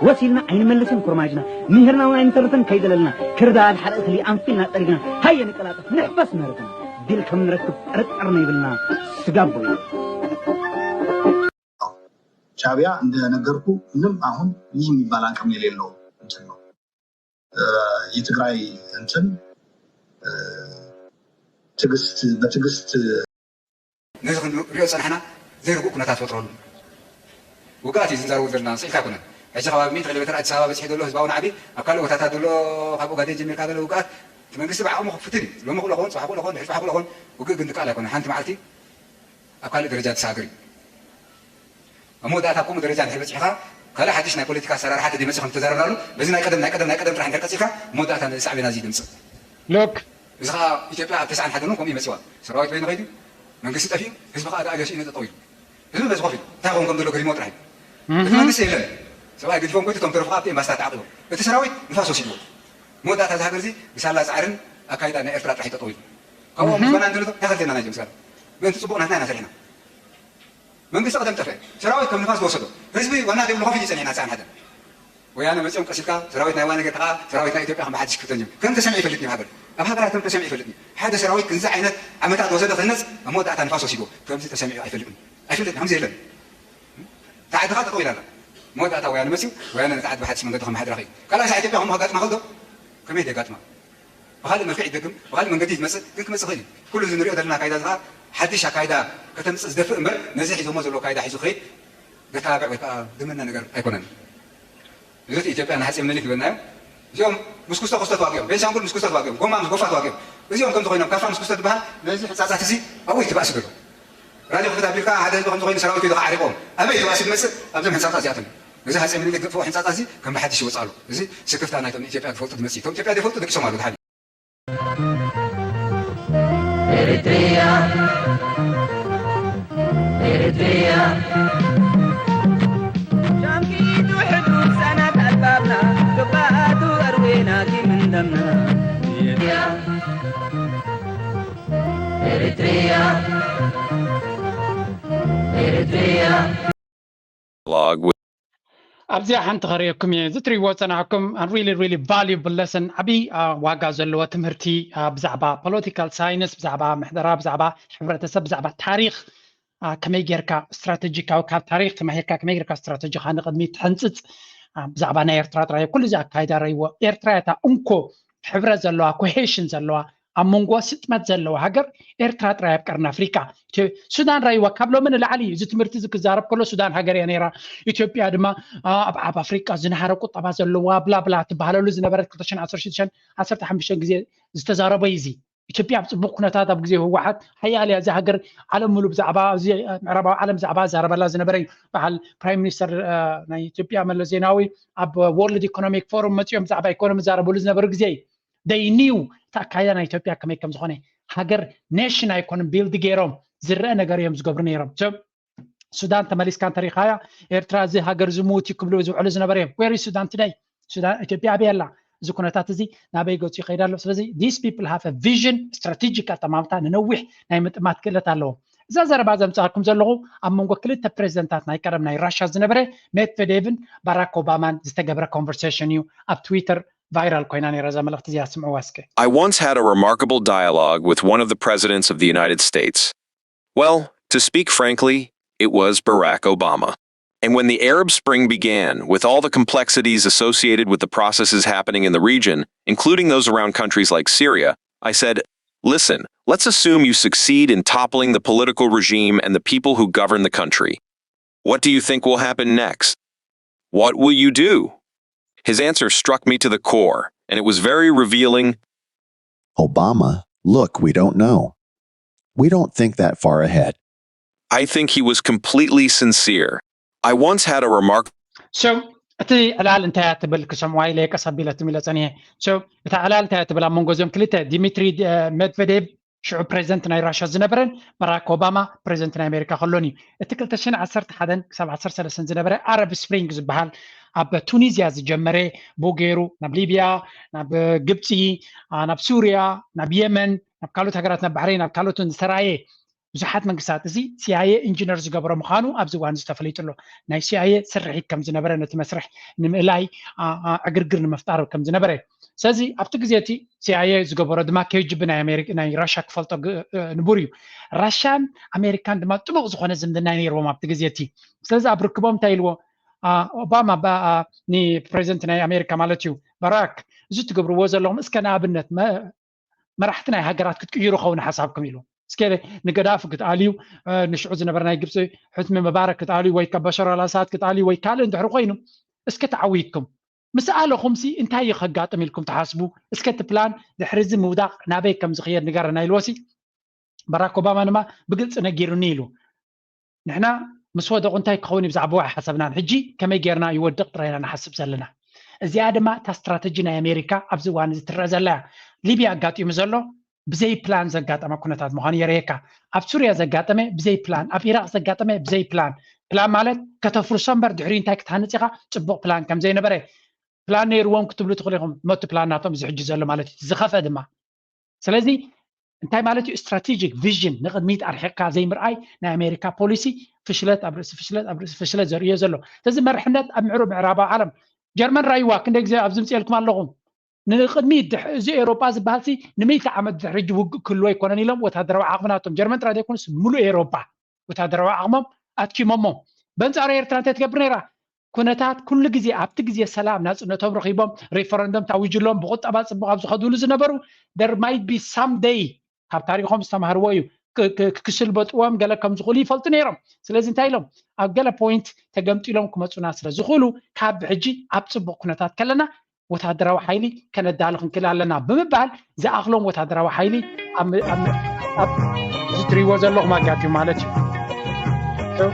ወሲልና ኣይንመልስን ኮርማጅና። ምሂርና እውን ኣይንተርፍን ከይደለልና። ክርዳድ ሓደ እኽሊ ኣንፊልና ጸሪግና። ሃየ ንቀላጠፍ ንሕፈስ ምህርትና። ድል ከም ንረክብ ጥርጥር ነይብልና። ስጋብ ጎይና። ሻዕቢያ እንደነገርኩ ምንም አሁን ይህ የሚባል አቅም የሌለው እንትን ነው። የትግራይ እንትን ትዕግስት በትዕግስት ነዚ ክንሪኦ ዝፀናሕና ዘይርጉእ ኩነታት ፈጥረሉ ውግኣት እዩ ዝንዛረቡ ዘለና ስኢልካ ኣይኮነን። ሕጂ ከባቢ ሚእቲ ኪሎ ሜትር ኣዲስ ኣበባ በፂሑ ዘሎ ህዝባዊ ናዕቢ ኣብ ካልእ ቦታታት ዘሎ ካብ ኦጋዴን ጀሚርካ ዘሎ ውግኣት እቲ መንግስቲ ብዓቕሙ ክፍትን እዩ። ሎሚ ክእሎ ኸውን፣ ፅባሕ ክእሎ ኸውን፣ ድሕሪ ፅባሕ ክእሎ ኸውን ውግእ ግን ዝከኣል ኣይኮነን። ሓንቲ መዓልቲ ኣብ ካልእ ደረጃ ተሰጋግር እዩ። ኣብ መወዳእታ ኣብ ከምኡ ደረጃ እንድሕር በፂሕኻ ካልእ ሓድሽ ናይ ፖለቲካ ኣሰራርሓ ተደይመፅእ ከም ዝተዛረብናሉ በዚ ናይ ቀደም ናይ ቀደም ናይ ቀደም ጥራሕ እንድሕር ቀፂልካ መወዳእታ ንሳዕቤን ኣዝዩ ድምፅእ። ሎክ እዚ ከዓ ኢትዮጵያ ኣብ ተስዓን ሓደን እውን ከምኡ ይመፅዋ። ሰራዊት በይኑ ከይዱ መንግስቲ ጠፊኡ ህዝቢ ከዓ ኣገሲኡ ነጠጠው ኢሉ ህዝቢ በዚ ኮፍ ኢሉ እንታይ ክኸውን ከም ዘሎ ገሪሞ ጥራሕ እዩ። እቲ መንግስቲ የለን ሰብኣይ ገዲፎም ኮይቱ እቶም ተረፉ ኣብቲ ኤምባስታት ተዓቂቦም እቲ ሰራዊት ንፋስ ወሲድዎ። መወዳእታ እዚ ሃገር እዚ ብሳላ ፃዕርን ኣካይዳ ናይ ኤርትራ ጥራሕ እዩ ጠጠው ኢሉ። ካብኦም ዝኮና እንተሎ እንታይ ከልተና ናይ ጀምሳል ምእንቲ ፅቡቅ ናትና ኢና ሰሪሕና። መንግስቲ ቀደም ጠፍአ። ሰራዊት ከም ንፋስ ዝወሰዶ ህዝቢ ዋና ዘይብሉ ኮፍ ኢሉ ይጸኒሕና ሰዓን ሓደ ወያነ መጺኦም ቀሲልካ ሰራዊት ናይ ዋነ ገርካ ሰራዊት ናይ ኢትዮጵያ ከም ብሓድሽ ክፍተን ጀም ከም ተሰሚዑ ይፈልጥ እዩ ሃገር ኣብ ሃገራት ከም ተሰሚዑ ይፈልጥ እዩ። ሓደ ሰራዊት ክንዚ ዓይነት ዓመታት ወሰደ ክህነጽ ኣብ መወዳእታ ንፋስ ወሲዶ ከምዚ ተሰሚዑ ኣይፈልጥን ኣይፈልጥን ከምዚ የለን። ተዓድኻ ጠጠው ኢላላ መወዳእታ ወያነ መጺኡ ወያነ ነታ ዓዲ ብሓድሽ መንገዲ ከመሓድራ ኸኢሉ ካልኣይ ሳዕ ኢትዮጵያ ከምኡ ከጋጥማ ከልዶ ከመይ ደጋጥማ ብኻልእ መልክዕ ይደግም፣ ብኻልእ መንገዲ እዩ ዝመፅእ፣ ግን ክመፅእ ይኽእል እዩ። ኩሉ እዚ ንሪኦ ዘለና ኣካይዳ እዚ ከዓ ሓድሽ ኣካይዳ ከተምፅእ ዝደፍእ እምበር ነዚ ሒዞሞ ዘለዉ ኣካይዳ ሒዙ ክኸይድ ዘተባብዕ ወይ ከዓ ዝምነ ነገር ኣይኮነን። እዚ እቲ ኢትዮጵያ ንሃፀይ ምኒልክ ዝበልናዮ እዚኦም ምስ ኩስቶ ኩስቶ ተዋጊኦም፣ ቤንሻንጉል ምስ ኩስቶ ተዋጊኦም፣ ጎማ ምስ ጎፋ ተዋጊኦም፣ እዚኦም ከምዚ ኮይኖም ካፋ ምስ ኩስቶ ዝበሃል ነዚ ሕንፃፃት እዚ ኣብኡ እዩ እቲ ባእሲ ዘሎ። ራድዮ ክፍት ኣቢልካ ሓደ ህዝቢ ከምዚ ኮይኑ ሰራዊት እዩ ከዓ ዓሪቆም ኣበይ እዩ ባእሲ ዝመፅእ ኣብዞም ሕንፃፃት እዚኣቶም እዩ። እዚ ሃፀይ ምኒልክ ዘጥፍኦ ሕንፃፃ እዚ ከም ብሓድሽ ይወፅእ ኣሎ። እዚ ስክፍታ ናይቶም ንኢትዮጵያ ዝፈልጡ ዝመፅእ እዩ። እቶም ኢትዮጵያ ዘይፈልጡ ደቂሶም ኣለዉ ድሓን እዩ። Eritrea, Eritrea. ሻምኪቱ ሕዱ ህፃናት ኣልባብና ግባኣቱ ኣርዌና ኪምንደምና Eritrea, Eritrea. Log with ኣብዚኣ ሓንቲ ከርእየኩም እየ እዚ ትሪእዎ ዝፀናሕኩም really really valuable lesson ዓብዪ ዋጋ ዘለዎ ትምህርቲ ብዛዕባ political science ብዛዕባ ምሕደራ ብዛዕባ ሕብረተሰብ ብዛዕባ ታሪክ ከመይ ጌርካ ስትራተጂካዊ ካብ ታሪክ ተማሂርካ ከመይ ጌርካ ስትራተጂካ ንቅድሚት ትሕንፅፅ ብዛዕባ ናይ ኤርትራ ጥራይ ኩሉ እዚ ኣካይዳ ረይዎ ኤርትራ እታ እንኮ ሕብረት ዘለዋ cohesion ዘለዋ ኣብ መንጎ ስጥመት ዘለዋ ሃገር ኤርትራ ጥራይ ኣብ ቀርኒ ኣፍሪቃ። ሱዳን ራይዋ ካብ ሎሚ ንላዕሊ እዩ። እዚ ትምህርቲ እዚ ክዛረብ ከሎ ሱዳን ሃገር እያ ነይራ። ኢትዮጵያ ድማ ኣብ ዓብ ኣፍሪቃ ዝነሃረ ቁጠባ ዘለዋ ብላብላ ትበሃለሉ ዝነበረት ክልተ ሽሕን ዓሰርተ ሽዱሽተን ዓሰርተ ሓሙሽተ ግዜ ዝተዛረቦ እዩ እዚ። ኢትዮጵያ ኣብ ፅቡቅ ኩነታት ኣብ ግዜ ህወሓት ሓያል እያ። እዚ ሃገር ዓለም ሙሉ ብዛዕባ እዚ ምዕራባዊ ዓለም ብዛዕባ ዛረበላ ዝነበረ እዩ። በዓል ፕራይም ሚኒስተር ናይ ኢትዮጵያ መለስ ዜናዊ ኣብ ወርልድ ኢኮኖሚክ ፎረም መፂኦም ብዛዕባ ኢኮኖሚ ዛረበሉ ዝነበሩ ግዜ እዩ። They knew እቲ ኣካይዳ ናይ ኢትዮጵያ ከመይ ከም ዝኾነ ሃገር ኔሽን ኣይኮኑን ቢልድ ገይሮም ዝረአ ነገር እዮም ዝገብሩ ነይሮም። ሱዳን ተመሊስካ እንተሪኻያ ኤርትራ እዚ ሃገር ዝምውት እዩ ክብሉ ዝውዕሉ ዝነበሩ እዮም። Where is Sudan today? ሱዳን ኢትዮጵያ ኣበይ ኣላ? እዚ ኩነታት እዚ ናበይ ገፁ ይኸይድ ኣሎ? ስለዚ these people have a vision strategic ኣጠማምታ ንነዊሕ ናይ ምጥማት ክእለት ኣለዎም። እዛ ዘረባ ዘምፃእኩም ዘለኹ ኣብ መንጎ ክልተ ፕሬዚደንታት ናይ ቀደም ናይ ራሻ ዝነበረ ሜድቨዴቭን ባራክ ኦባማን ዝተገብረ ኮንቨርሴሽን እዩ ኣብ ትዊተር ቫይራል ኮይና ነይራ እዛ መልእኽቲ እዚኣ ስምዕዋ እስከ። I once had a remarkable dialogue with one of the presidents of the United States. Well, to speak frankly, it was Barack Obama. And when the Arab Spring began, with all the complexities associated with the processes happening in the region, including those around countries like Syria, I said, listen, let's assume you succeed in toppling the political regime and the people who govern the country. What do you think will happen next? What will you do? His answer struck me to the core, and it was very revealing. Obama, look, we don't know. We don't think that far ahead. I think he was completely sincere. I once had a remark. So እቲ ዕላል እንታይ እያ ትብል ክሰምዋ ኢለ ቀስ ኣቢለ ትም ኢለ ጸኒሐ። So እታ ዕላል እንታይ እያ ትብል ኣብ መንጎ እዚኦም ክልተ ዲሚትሪ ሜድቨዴቭ ሽዑ ፕሬዚደንት ናይ ራሻ ዝነበረን ባራክ ኦባማ ፕሬዚደንት ናይ ኣሜሪካ ከሎን እዩ። እቲ ክልተ ሽሕን ዓሰርተ ሓደን ክሳብ ዓሰርተ ሰለስተን ዝነበረ ኣረብ ስፕሪንግ ዝበሃል ኣብ ቱኒዝያ ዝጀመረ ብኡ ገይሩ ናብ ሊብያ፣ ናብ ግብፂ፣ ናብ ሱርያ፣ ናብ የመን፣ ናብ ካልኦት ሃገራት፣ ናብ ባሕሬን፣ ናብ ካልኦትን ዝተራየ ብዙሓት መንግስታት፣ እዚ ሲኣይኤ ኢንጂነር ዝገበሮ ምዃኑ ኣብዚ እዋን እዚ ተፈሊጡ ኣሎ። ናይ ሲኣይኤ ስርሒት ከም ዝነበረ፣ ነቲ መስርሕ ንምእላይ ዕግርግር ንምፍጣር ከም ዝነበረ። ስለዚ ኣብቲ ግዜ እቲ ሲኣይኤ ዝገበሮ ድማ ኬጂቢ ናይ ኣሜሪካ ናይ ራሻ ክፈልጦ ንቡር እዩ። ራሻን ኣሜሪካን ድማ ጥቡቕ ዝኾነ ዝምድና ነይርዎም ኣብቲ ግዜ እቲ። ስለዚ ኣብ ርክቦም እንታይ ኢልዎ ኦባማ ንፕሬዚደንት ናይ ኣሜሪካ ማለት እዩ፣ ባራክ፣ እዚ ትገብርዎ ዘለኹም እስከ ንኣብነት መራሕቲ ናይ ሃገራት ክትቅይሩ ከውን ሓሳብኩም ኢሉ። እስከ ንገዳፊ ክትኣልዩ፣ ንሽዑ ዝነበረ ናይ ግብፂ ሕስኒ መባረክ ክትኣልዩ ወይ ካብ በሸር ኣልኣሳድ ክትኣልዩ ወይ ካልእ እንድሕር ኮይኑ እስከ ተዓዊትኩም ምስ ኣለኹምሲ እንታይ እዩ ከጋጥም ኢልኩም ትሓስቡ? እስከ እቲ ፕላን ድሕሪ እዚ ምውዳቕ ናበይ ከም ዝኽየድ ንገረና ኢልዎሲ ባራክ ኦባማ ድማ ብግልፂ ነጊሩኒ ኢሉ። ንሕና ምስ ወደቑ እንታይ ክኸውን እዩ ብዛዕባኡ ኣይሓሰብናን። ሕጂ ከመይ ጌርና ይወድቕ ጥራይ ኢና ንሓስብ ዘለና። እዚኣ ድማ እታ ስትራተጂ ናይ ኣሜሪካ ኣብዚ እዋን እዚ ትረአ ዘላ እያ። ሊብያ ኣጋጢሙ ዘሎ ብዘይ ፕላን ዘጋጠመ ኩነታት ምዃኑ የርእየካ። ኣብ ሱርያ ዘጋጠመ ብዘይ ፕላን፣ ኣብ ኢራቅ ዘጋጠመ ብዘይ ፕላን። ፕላን ማለት ከተፍርሶ እምበር ድሕሪኡ እንታይ ክትሃንፅ ኢኻ ፅቡቅ ፕላን ከም ዘይነበረ። ፕላን ነይርዎም ክትብሉ ትኽእሉ ኢኹም። መቱ ፕላን ናቶም እዚ ሕጂ ዘሎ ማለት እዩ። ዝኸፍአ ድማ ስለዚ እንታይ ማለት እዩ? ስትራቴጂክ ቪዥን ንቕድሚት ኣርሒቕካ ዘይምርኣይ ናይ ኣሜሪካ ፖሊሲ ፍሽለት ኣብ ርእሲ ፍሽለት ኣብ ርእሲ ፍሽለት ዘርእዮ ዘሎ። ስለዚ መርሕነት ኣብ ምዕሩብ ምዕራባዊ ዓለም ጀርመን ራይዋ ክንደይ ግዜ ኣብዚ ምፅኤልኩም ኣለኹም። ንቕድሚት እዚ ኤውሮጳ ዝበሃል ሲ ንምእቲ ዓመት ድሕሪ ሕጂ ውግእ ክህልዎ ኣይኮነን ኢሎም ወታደራዊ ዓቕሚ ናቶም ጀርመን ጥራይ ዘይኮኑስ ሙሉእ ኤውሮጳ ወታደራዊ ዓቕሞም ኣትኪሞሞ። በንፃሩ ኤርትራ እንታይ ትገብር ነይራ? ኩነታት ኩሉ ግዜ ኣብቲ ግዜ ሰላም ናፅነቶም ረኺቦም ሪፈረንደም ታዊጅሎም ብቁጠባ ፅቡቅ ኣብ ዝኸድሉ ዝነበሩ there might be some day ካብ ታሪኮም ዝተማህርዎ እዩ ክስልበጥዎም ገለ ከም ዝኽእሉ ይፈልጡ ነይሮም። ስለዚ እንታይ ኢሎም ኣብ ገለ ፖይንት ተገምጢሎም ክመፁና ስለ ዝኽእሉ ካብ ሕጂ ኣብ ፅቡቅ ኩነታት ከለና ወታደራዊ ሓይሊ ከነዳሉ ክንክእል ኣለና ብምባል ዝኣኽሎም ወታደራዊ ሓይሊ እዚ ትሪእዎ ዘለኹም ኣጋጢሙ ማለት እዩ።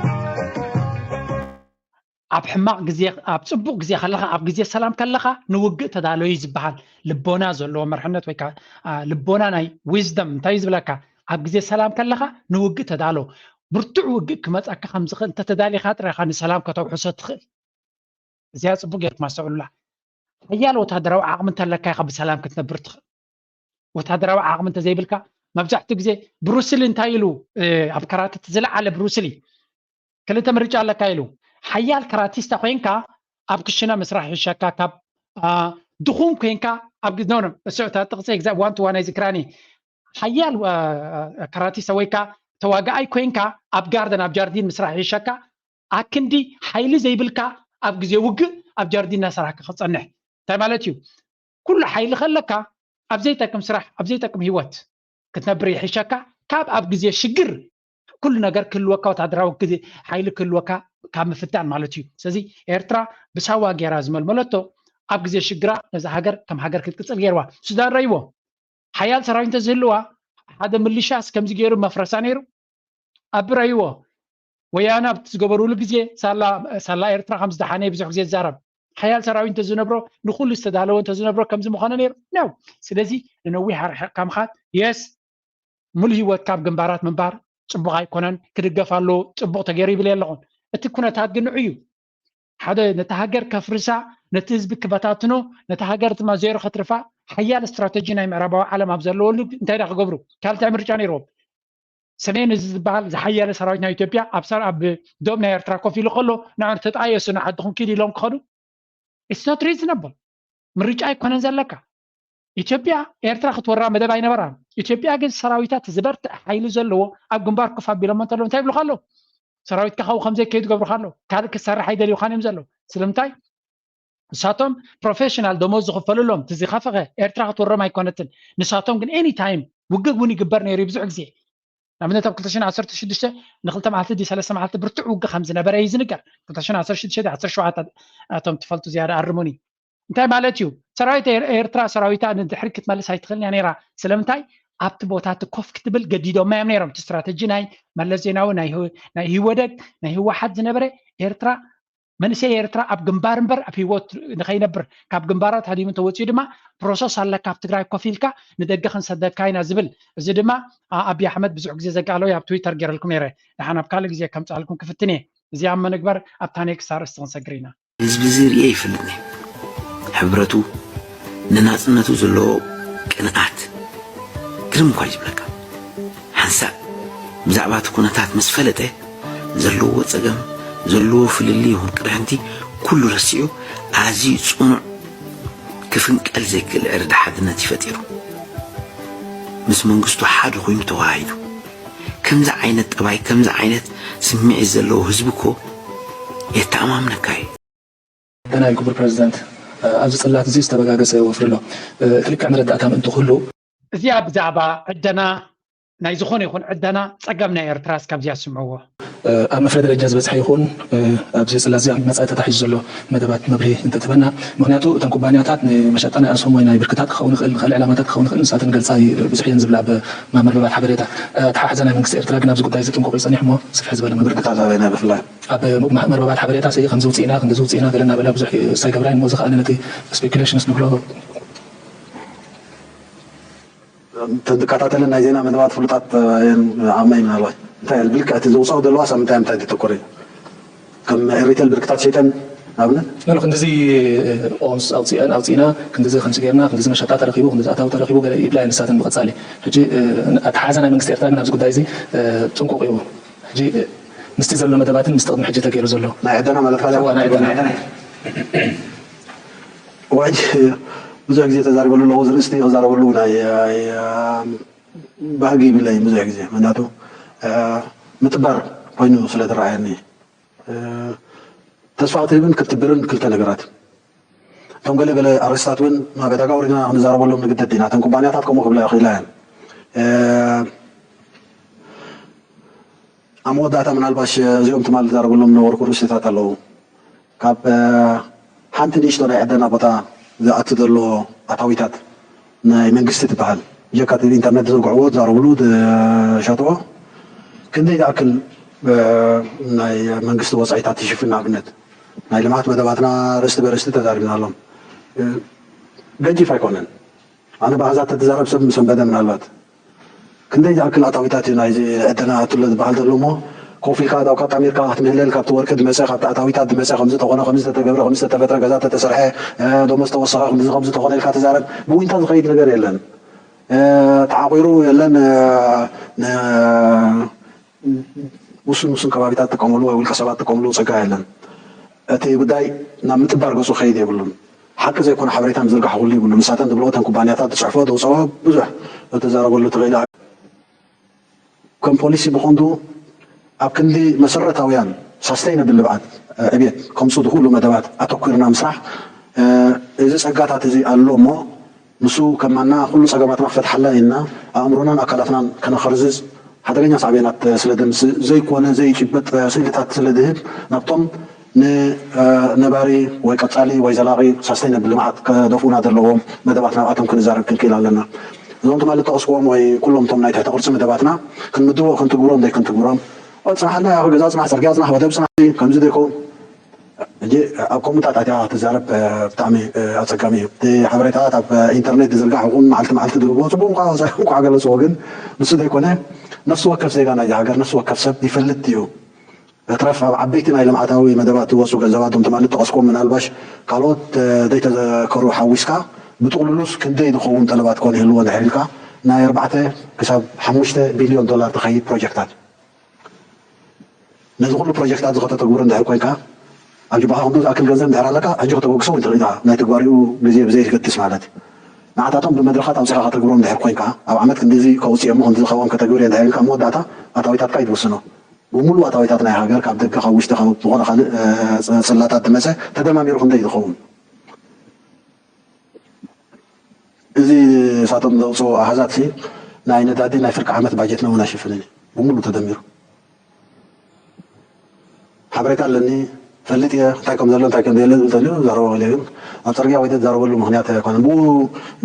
ኣብ ሕማቕ ግዜ ኣብ ፅቡቅ ግዜ ከለካ ኣብ ግዜ ሰላም ከለካ ንውግእ ተዳለዩ ዝበሃል ልቦና ዘለዎ መርሕነት ወይ ልቦና ናይ ዊዝደም እንታይ እዩ ዝብለካ ኣብ ግዜ ሰላም ከለካ ንውግእ ተዳሎ ብርቱዕ ውግእ ክመፀካ ከምዝኽእል እንተተዳሊካ ጥራይካ ንሰላም ከተውሕሶ ትኽእል። እዚኣ ፅቡቅ ጌርኩም ኣስተውዕሉላ። ሓያል ወታደራዊ ዓቕሚ እንተለካ ኢካ ብሰላም ክትነብር ትኽእል። ወታደራዊ ዓቕሚ እንተዘይብልካ መብዛሕትኡ ግዜ ብሩስሊ እንታይ ኢሉ ኣብ ከራተ ዝለዓለ ብሩስሊ ክልተ ምርጫ ኣለካ ኢሉ ሓያል ከራቲስታ ኮይንካ ኣብ ክሽነ ምስራሕ ይሸካ ካብ ድኹም ኮይንካ ኣብ ግዜ እታ ጥቕሲ ዋን ቱ ዋን ኣይዝክራኒ ሓያል ከራቲስታ ወይካ ተዋጋኣይ ኮይንካ ኣብ ጋርደን ኣብ ጃርዲን ምስራሕ ይሸካ ኣክንዲ ሓይሊ ዘይብልካ ኣብ ግዜ ውግእ ኣብ ጃርዲን እናሰራሕካ ክፀንሕ እንታይ ማለት እዩ? ኩሉ ሓይሊ ከለካ ኣብ ዘይጠቅም ስራሕ ኣብ ዘይጠቅም ህይወት ክትነብር ይሕሸካ ካብ ኣብ ግዜ ሽግር ኩሉ ነገር ክህልወካ ወታደራዊ ሓይሊ ክህልወካ ካብ ምፍታን ማለት እዩ። ስለዚ ኤርትራ ብሳዋ ገይራ ዝመልመለቶ ኣብ ግዜ ሽግራ ነዛ ሃገር ከም ሃገር ክትቅፅል ገይርዋ። ሱዳን ረይዎ ሓያል ሰራዊት እንተዝህልዋ ሓደ ምልሻስ ከምዚ ገይሩ መፍረሳ ነይሩ። ኣብ ረይዎ ወያነ ኣብቲ ዝገበሩሉ ግዜ ሳላ ኤርትራ ከም ዝደሓነ ብዙሕ ግዜ ዝዛረብ ሓያል ሰራዊት እንተዝነብሮ ንኩሉ ዝተዳለወ እንተዝነብሮ ከምዚ ምኾነ ነይሩ ነው። ስለዚ ንነዊሕ ኣርሒቕካ ምኻድ የስ ሙሉ ህይወት ካብ ግንባራት ምንባር ፅቡቅ ኣይኮነን። ክድገፍ ኣሎ ፅቡቅ ተገይሩ ይብል ኣለኹን። እቲ ኩነታት ግን ንዑ እዩ ሓደ ነቲ ሃገር ከፍርሳ ነቲ ህዝቢ ክበታትኖ ነቲ ሃገር ድማ ዜሮ ከትርፋ ሓያል ስትራተጂ ናይ ምዕራባዊ ዓለም ኣብ ዘለወሉ እንታይ ዳ ክገብሩ ካልታይ ምርጫ ነይርዎም። ሰሜን እዚ ዝበሃል ዝሓያለ ሰራዊት ናይ ኢትዮጵያ ኣብ ኣብ ዶብ ናይ ኤርትራ ኮፍ ኢሉ ከሎ ንዑ ተጣየሱ ንዓድኹም ኪድ ኢሎም ክኸዱ it's not reasonable። ምርጫ ኣይኮነን ዘለካ። ኢትዮጵያ ኤርትራ ክትወራ መደብ ኣይነበራን። ኢትዮጵያ ግን ሰራዊታት ዝበርትዕ ሓይሊ ዘለዎ ኣብ ግንባር ኮፍ ኣቢሎም እንተሎ እንታይ ይብሉካ ኣለዉ? ሰራዊትካ ካብኡ ከምዘይከይዱ ገብሩካ ኣለዉ። ካልእ ክትሰርሕ ኣይደልዩካን እዮም ዘለዉ። ስለምንታይ? ንሳቶም ፕሮፌሽናል ደሞዝ ዝኽፈልሎም ትዝኻፈኸ ኤርትራ ክትወሮም ኣይኮነትን። ንሳቶም ግን ኤኒ ታይም ውግእ እውን ይግበር ነይሩ ብዙሕ ግዜ ንኣብነት ኣብ ክልተ ሽሕን ዓሰርተ ሽዱሽተ ንክልተ መዓልቲ ድዩ ሰለስተ መዓልቲ ብርቱዕ ውግእ ከም ዝነበረ እዩ ዝንገር። ክልተ ሽሕን ዓሰርተ ሽዱሽተ ዓሰርተ ሸውዓተ እቶም ትፈልጡ ዝያዳ ኣርሙኒ። እንታይ ማለት እዩ? ሰራዊት ኤርትራ ሰራዊታ ንድሕሪ ክትመልስ ኣይትኽእልን እያ ነይራ። ስለምንታይ ኣብቲ ቦታ እቲ ኮፍ ክትብል ገዲዶማ እዮም ነይሮም። እቲ ስትራተጂ ናይ መለስ ዜናዊ ናይ ህወደግ ናይ ህወሓት ዝነበረ ኤርትራ መንእሰይ ኤርትራ ኣብ ግንባር እምበር ኣብ ህይወት ንኸይነብር፣ ካብ ግንባራት ሃዲሙ እንተወፂኡ ድማ ፕሮሰስ ኣለካ፣ ኣብ ትግራይ ኮፍ ኢልካ ንደገ ክንሰደካ ኢና ዝብል። እዚ ድማ ኣቢ ኣሕመድ ብዙሕ ግዜ ዘጋለዊ ኣብ ትዊተር ገይረልኩም ነይረ። ደሓን ኣብ ካልእ ግዜ ከምፅኣልኩም ክፍትን እየ። እዚኣ መነግበር ኣብታ ኔክስት ኣርእስቲ ክንሰግር ኢና። ህዝቢ እዚ ርእየ ይፈልጥኒ። ሕብረቱ፣ ንናጽነቱ ዘለዎ ቅንኣት ግርም እኳ እዩ ዝብለካ። ሓንሳእ ብዛዕባ እቲ ኩነታት ምስ ፈለጠ፣ ዘለዎ ጸገም፣ ዘለዎ ፍልልይ ይኹን ቅርሕንቲ ኩሉ ረሲዑ፣ ኣዝዩ ጽኑዕ፣ ክፍንቀል ዘይክእል ዕርዲ ሓድነት እዩ ፈጢሩ። ምስ መንግስቱ ሓደ ኮይኑ ተወሃሂዱ። ከምዚ ዓይነት ጠባይ፣ ከምዚ ዓይነት ስምዒት ዘለዎ ህዝቢ እኮ የተኣማምነካ እዩ። ደናይ ክቡር ፕረዚደንት፣ ኣብዚ ጽላት እዚ ዝተበጋገሰ ወፍሪ ኣሎ። ክልክዕ መረዳእታ ምእንቲ ኩሉ። እዚኣ ብዛዕባ ዕደና ናይ ዝኾነ ይኹን ዕደና ጸገም ናይ ኤርትራስ ካብዚኣ ስምዕዎ። ኣብ መፍረ ደረጃ ዝበጽሐ ይኹን ኣብዚ ጽላት እዚኣ መጻኢ ተታሒዙ ዘሎ መደባት መብርሂ እንተትበና። ምክንያቱ እተን ኩባንያታት ንመሸጣ ናይ ኣስሆም ወይ ናይ ብርክታት ክኸውን ይኽእል፣ ንኻልእ ዕላማታት ክኸውን ይኽእል፣ ንሳተን ገልጻ ብዙሕ እየን ዝብላ ኣብ መርበባት ሓበሬታ። ኣተሓሕዛ ናይ መንግስቲ ኤርትራ ግን ኣብዚ ጉዳይ እዚ ጥንቁቕ እዩ ጸኒሑ እሞ ስፍሕ ዝበለ መብርሂ ብርክታት ኣበይና ብፍላይ ኣብ መርበባት ሓበሬታ ሰይ ከምዚ ውፅኢና ክንዚ ውፅኢና ገለ እናበላ ብዙሕ ሳይገብራ እሞ ዝኸኣለ ነቲ ስፔኩሌሽንስ ንብሎ ተንከታተልን ናይ ዜና መደባት ፍሉጣት እየን ዓቕመይ ምናልባት እንታይ እየ ብልክዕ እቲ ዘውፅኦ ዘለዋ ሳብ ምንታይ ምንታይ ተተኮረ እዩ ከም ሪቴል ብርክታት ሸይጠን ኣብነት ኖ ክንድዚ ኦንስ ኣውፅአን ኣውፅኢና ክንድዚ ከምዚ ጌርና ክንድዚ መሸጣ ተረኪቡ ክንድዚ ኣታዊ ተረኪቡ ገለ ይብላ እየን ንሳተን ብቐፃሊ ሕጂ ኣተሓዛ ናይ መንግስቲ ኤርትራ ግን ኣብዚ ጉዳይ እዚ ጥንቁቕ እዩ ሕጂ ምስቲ ዘሎ መደባትን ምስቲ ቅድሚ ሕጂ ተገይሩ ዘሎ ናይ ዕደና ማለትካ እዋ ናይ ዕደና ዕደና እዋ ሕጂ ብዙሕ ግዜ ተዛሪበሉ ኣለኹ ዝርእስቲ ክዛረበሉ ናይ ባህጊ ይብለይ ብዙሕ ግዜ ምክንያቱ ምጥባር ኮይኑ ስለ ዝረኣየኒ ተስፋ ክትህብን ክትብርን ክልተ ነገራት እቶም ገለ ገለ ኣርእስታት እውን ናብ ዕዳጋ ወሪድና ክንዛረበሎም ንግደድ ኢና እተን ኩባንያታት ከምኡ ክብላ ይኽእላ እየን ኣብ መወዳእታ ምናልባሽ እዚኦም ትማል ዝዛረበሎም ነበርኩ ርእስታት ኣለዉ ካብ ሓንቲ ንእሽቶ ናይ ዕደና ቦታ ዝኣቱ ዘሎ ኣታዊታት ናይ መንግስቲ ትበሃል ብጀካ እቲ ኢንተርነት ዝዘርግሕዎ ዝዛረብሉ ዝሸጥዎ ክንደይ ዝኣክል ናይ መንግስቲ ወፃኢታት ትሽፍን ንኣብነት ናይ ልምዓት መደባትና ርእስቲ በርእስቲ ተዛሪብናሎም ገጂፍ ኣይኮነን ኣነ ብኣሃዛት ተትዛረብ ሰብ ምሰንበደ ምናልባት ክንደይ ዝኣክል ኣታዊታት እዩ ናይዚ ዕደና ኣትሎ ዝበሃል ዘሎ እሞ ኮፍ ኢልካ እዳውካ ኣጣሚርካ ክትምህለል ካብቲ ወርቂ ዝመፀ ካብቲ ኣታዊታት ዝመፀ ከምዚ ተኾነ ከምዚ ተተገብረ ከምዚ ተተፈጥረ ገዛ ተተሰርሐ ደሞዝ ተወሰኸ ከምዚ ከምዚ ተኾነ ኢልካ ትዛረብ ብዊንታ ዝኸይድ ነገር የለን ተዓቂሩ የለን ውሱን ውሱን ከባቢታት ጥቀምሉ ወይ ውልቀ ሰባት ጥቀምሉ ፀጋ የለን እቲ ጉዳይ ናብ ምጥባር ገፁ ከይድ የብሉን ሓቂ ዘይኮነ ሓበሬታ ምዝርጋሕ ኩሉ ይብሉ ንሳተን ዝብልኦ እተን ኩባንያታት ዝፅሕፎ ዘውፅኦ ብዙሕ እተዛረበሉ ትኽእል ከም ፖሊሲ ብቐንዱ ኣብ ክንዲ መሰረታውያን ሳስተይነብል ልብዓት ዕብየት ከምፁ ዝኽእሉ መደባት ኣተኲርና ምስራሕ እዚ ፀጋታት እዚ ኣሎ እሞ ንሱ ከማና ኩሉ ፀገማትና ክፈትሓልና ኢልና ኣእምሮናን ኣካላትናን ከነኸርዝዝ ሓደገኛ ሳዕቤናት ስለ ደምስ ዘይኮነ ዘይጭበጥ ስእልታት ስለ ዝህብ ናብቶም ንነባሪ ወይ ቀጻሊ ወይ ዘላቒ ሳስተይነብል ልምዓት ከደፍኡና ዘለዎም መደባት ናብኣቶም ክንዛረብ ክንክእል ኣለና። እዞም ትማሊ ጠቐስክዎም ወይ ኩሎም እቶም ናይ ትሕቲ ቅርጺ መደባትና ክንምድቦ ክንትግብሮም ዘይክንትግብሮም ጽናሓልና ያኸ ገዛ ጽናሕ፣ ጽርግያ ጽናሕ፣ ወደብ ጽናሕ ከምዚ ዘይከውን ሕጂ ኣብ ኮሙታት ኣትያ ክትዛረብ ብጣዕሚ ኣጸጋሚ እዩ። እቲ ሓበሬታታት ኣብ ኢንተርኔት ዝዝርጋሕ ይኹን መዓልቲ መዓልቲ ዝግብኦ ጽቡቕ እንኳ እንኳ ገለጽዎ ግን ንሱ ዘይኮነ ነፍሲ ወከፍ ዜጋ ናይዚ ሃገር ነፍሲ ወከፍ ሰብ ይፈልጥ እዩ። እትረፍ ኣብ ዓበይቲ ናይ ልምዓታዊ መደባት ዝወፁ ገንዘባት ዞም ትማሊ ጠቐስኩም ምናልባሽ ካልኦት ዘይተዘከሩ ሓዊስካ ብጥቕልሉስ ክንደይ ዝኸውን ጠለባት ኮን ይህልዎ እንድሕር ኢልካ ናይ ኣርባዕተ ክሳብ ሓሙሽተ ቢልዮን ዶላር ትኸይድ ፕሮጀክታት ነዚ ኩሉ ፕሮጀክታት እዚ ከተተግብሮ እንድሕር ኮይንካ ኣብ ጅባኻ ክንዱ ዝኣክል ገንዘብ እንድሕር ኣለካ ሕጂ ከተበግሶ እውን ትኽእል ኢኻ ናይ ተግባሪኡ ግዜ ብዘይ ዝገድስ ማለት ንዓታቶም ብመድረኻት ኣውፂኻ ከተግብሮም እንድሕር ኮይንካ ኣብ ዓመት ክንዲዚ ከውፅእ እሞ ክንዲዚ ካብኦም ከተግብር እየ እንድሕር ኢልካ መወዳእታ ኣታዊታትካ እዩ ትውስኖ ብምሉእ ኣታዊታት ናይ ሃገር ካብ ደገ ካብ ውሽጢ ካብ ዝኾነ ካልእ ፅላታት ዝመፀ ተደማሚሩ ክንደይ ዝኸውን እዚ ንሳቶም ዘውፅኦ ኣሃዛት ናይ ነዳዲ ናይ ፍርቂ ዓመት ባጀትና እውን ኣይሽፍንን እዩ ብምሉ ተደሚሩ ሓበሬታ ኣለኒ ፈልጥ እየ እንታይ ከም ዘሎ እንታይ ከም ዘየለ ዝብል ተልዩ ዛረቦ ገለ ግን ኣብ ፅርግያ ወይ ተዛረበሉ ምክንያት ኣይኮነን ብኡ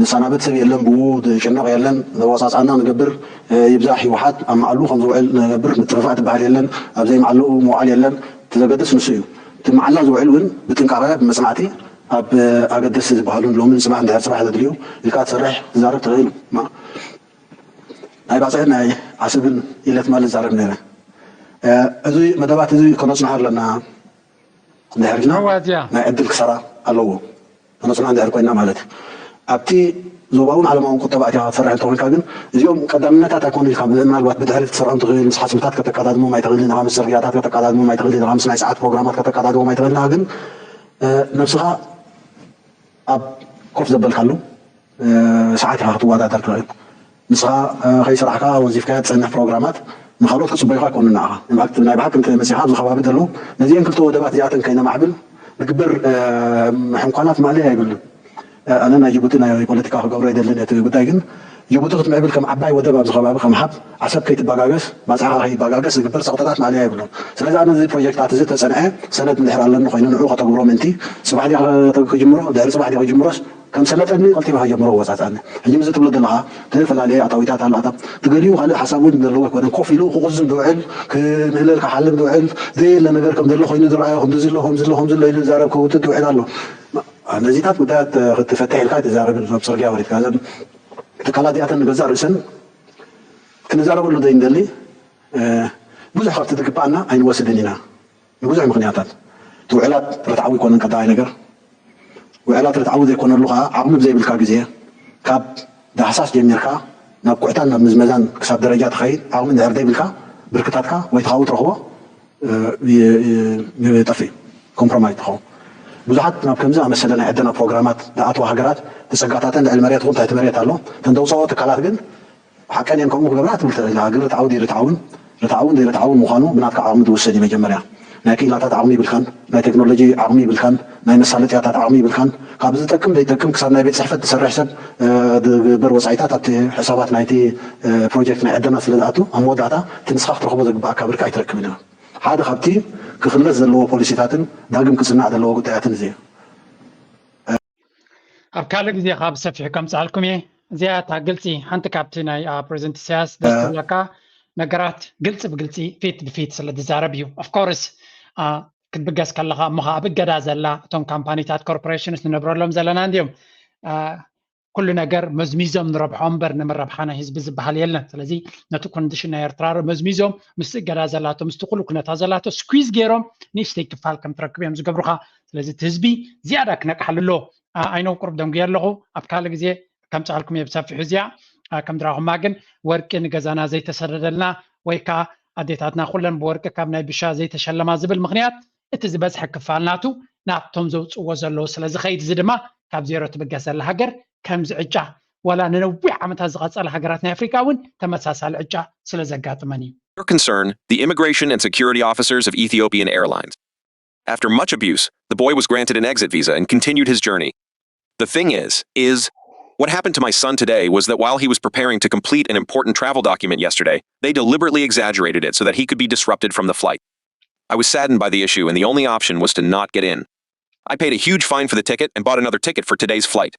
ዝሰናበት ሰብ የለን ብኡ ዝጭነቕ የለን ዘወፃፅኣና ንገብር ይብዛሕ ህወሓት ኣብ መዓሉ ከም ዝውዕል ንገብር ምጥፍፋእ ትበሃል የለን ኣብ ዘይመዓልኡ ምውዓል የለን እቲ ዘገድስ ንሱ እዩ እቲ መዓላ ዝውዕል እውን ብጥንቃቐ ብመፅናዕቲ ኣብ ኣገደስቲ ዝበሃሉን ሎምን ፅባሕ እንድሕር ፅባሕ ዘድልዩ ኢልካ ትሰርሕ ትዛረብ ትኽእል። ናይ ባፅዕን ናይ ዓሰብን ኢለት ማለት ዛረብ ነረ። እዚ መደባት እዚ ከነፅንሖ ኣለና። እንድሕር ኢልና ናይ ዕድል ክሳራ ኣለዎ። ከነፅንሖ እንድሕር ኮይና ማለት እዩ። ኣብቲ ዞባውን ዓለማውን ቁጠባ እቲኻ ክትሰርሕ እንተኾንካ ግን እዚኦም ቀዳምነታት ኣይኮኑ ኢልካ ምናልባት ብድሕሪት ክትሰርሖም ትኽእል። ምስ ሓፅብታት ከተቀዳድሞም ኣይትኽእልን ኢኻ፣ ምስ ፅርግያታት ከተቀዳድሞም ኣይትኽእልን ኢኻ፣ ምስ ናይ ሰዓት ፕሮግራማት ከተቀዳድሞም ኣይትኽእልን ኢኻ። ግን ነብስኻ ኣብ ኮፍ ዘበልካሉ ሰዓት ኢኻ ክትወዳደር ትኽእል። ንስኻ ከይሰራሕካ ወዚፍካ ትፀንሕ ፕሮግራማት ንካልኦት ክፅበዩኻ ኣይኮኑን ንዓኻ። ናይ ብሓቂ እንተ መፂኻ ኣብዚ ከባቢ ዘለዉ ነዚአን ክልተ ወደባት እዚኣተን ከይነማዕብል ዝግበር ሕንኳናት ማእለያ የብሉን። ኣነ ናይ ጅቡቲ ናይ ፖለቲካ ክገብሮ ኣይደልን እቲ ጉዳይ ግን ጅቡቲ ክትምዕብል ከም ዓባይ ወደብ ኣብዚ ከባቢ ከም ሃብ ዓሰብ ከይትባጋገስ ባፅዕኻ ከይባጋገስ ዝግበር ፀቕጥታት ማእለያ የብሉን። ስለዚ ኣነ እዚ ፕሮጀክታት እዚ ተፀንዐ ሰነድ እንድሕር ኣለኒ ኮይኑ ንዑ ከተግብሮ ምእንቲ ፅባሕ ድያ ክጅምሮ ድሕሪ ፅባሕ ድያ ክጅምሮስ ከም ሰለጠኒ ቀልጢፈ ከጀምሮ ወፃፃኒ። ሕጂ ምዚ ትብሎ ዘለኻ ተፈላለየ ኣታዊታት ኣሎ ኣታ ትገሊኡ ካልእ ሓሳብ እውን ዘለዎ ኣይኮነን። ኮፍ ኢሉ ክቕዝም ዝውዕል ክምህለል ክሓልም ዝውዕል ዘየለ ነገር ከም ዘሎ ኮይኑ ዝረኣዮ ከምዚ ኣሎ ከምዚ ኣሎ ከምዚ ኣሎ ኢሉ ዝዛረብ ክውጥጥ ዝውዕል ኣሎ። ነዚታት ጉዳያት ክትፈትሕ ኢልካ ትዛረብ ናብ ፅርግያ ወሪድካ እዘን ትካላት እዚኣተን ንገዛእ ርእሰን ክንዛረበሉ ዘይንደሊ ብዙሕ ካብቲ ዝግባኣና ኣይንወስድን ኢና። ንብዙሕ ምኽንያታት እቲ ውዕላት ርትዓዊ ይኮነን ቀዳማይ ነገር። ውዕላት ርትዓዊ ዘይኮነሉ ከዓ ዓቕሚ ብዘይብልካ ግዜ ካብ ዳህሳስ ጀሚርካ ናብ ኩዕታን ናብ ምዝመዛን ክሳብ ደረጃ ትኸይድ ዓቕሚ እንድሕር ዘይብልካ ብርክታትካ ወይ ትኻኡ ትረኽቦ ይጠፍእ ኮምፕሮማይዝ ትኸውን። ብዙሓት ናብ ከምዚ ኣመሰለ ናይ ዕደና ፕሮግራማት ዝኣተዋ ሃገራት ተፀጋታተን ልዕሊ መሬት እውን እንታይ መሬት ኣሎ እተን ዘውፅኦ ትካላት ግን ሓቀን እየን ከምኡ ክገብራ ትብል ትኽእል ኢኻ። ግን ርትዓዊ ድዩ ርትዓውን ርትዓውን ዘይርትዓውን ምዃኑ ብናትካ ዓቕሚ ዝውሰን እዩ። መጀመርያ ናይ ክኢላታት ዓቕሚ ይብልካን፣ ናይ ቴክኖሎጂ ዓቕሚ ይብልካን፣ ናይ መሳለጥያታት ዓቕሚ ይብልካን። ካብ ዝጠቅም ዘይጠቅም ክሳብ ናይ ቤት ፅሕፈት ዝሰርሕ ሰብ ዝግበር ወፃኢታት ኣብቲ ሕሳባት ናይቲ ፕሮጀክት ናይ ዕደና ስለ ዝኣቱ ኣብ መወዳእታ እቲ ንስኻ ክትረኽቦ ዘግባኣካ ብርኪ ኣይትረክብን ኢኻ። ሓደ ካብቲ ክኽለስ ዘለዎ ፖሊሲታትን ዳግም ክፅናዕ ዘለዎ ጉዳያትን እዚ እዩ። ኣብ ካልእ ግዜ ካብ ሰፊሑ ከምፅኣልኩም እየ። እዚኣ እታ ግልፂ ሓንቲ ካብቲ ናይ ፕሬዚደንት ኢሳያስ ደስ ትብለካ ነገራት ግልፂ ብግልፂ ፊት ብፊት ስለ ዝዛረብ እዩ። ኦፍኮርስ ክትብገስ ከለካ እሞ ከዓ ኣብ እገዳ ዘላ እቶም ካምፓኒታት ኮርፖሬሽንስ ንነብረሎም ዘለና እንዲዮም ኩሉ ነገር መዝሚዞም ንረብሖ እምበር ንምረብሓ ናይ ህዝቢ ዝበሃል የለን። ስለዚ ነቲ ኮንዲሽን ናይ ኤርትራ መዝሚዞም ምስ እገዳ ዘላቶ ምስቲ ኩሉ ኩነታ ዘላቶ ስኩዝ ገይሮም ንእሽተይ ክፋል ከም ትረክብ እዮም ዝገብሩኻ። ስለዚ እቲ ህዝቢ ዝያዳ ክነቅሓሉ ኣሎ። ኣይነው ቁሩብ ደንጉየ ኣለኹ። ኣብ ካልእ ግዜ ከምፅኣልኩም እየ ብሰፊሑ እዚኣ። ከም ድራኹማ ግን ወርቂ ንገዛና ዘይተሰደደልና ወይ ከዓ ኣዴታትና ኩለን ብወርቂ ካብ ናይ ብሻ ዘይተሸለማ ዝብል ምኽንያት እቲ ዝበዝሐ ክፋል ናቱ ናብቶም ዘውፅዎ ዘለዉ ስለ ዝኸይድ እዚ ድማ ካብ ዜሮ ትብገስ ዘላ ሃገር ከምዚ ዕጫ ዋላ ንነዊሕ ዓመታት ዝቐፀለ ሃገራት ናይ ኣፍሪካ እውን ተመሳሳሊ ዕጫ ስለ ዘጋጥመን እዩ። Your concern, the immigration and security officers of Ethiopian Airlines. After much abuse, the boy was granted an exit visa and continued his journey. The thing is, is, what happened to my son today was that while he was preparing to complete an important travel document yesterday, they deliberately exaggerated it so that he could be disrupted from the flight. I was saddened by the issue, and the only option was to not get in. I paid a huge fine for the ticket and bought another ticket for today's flight.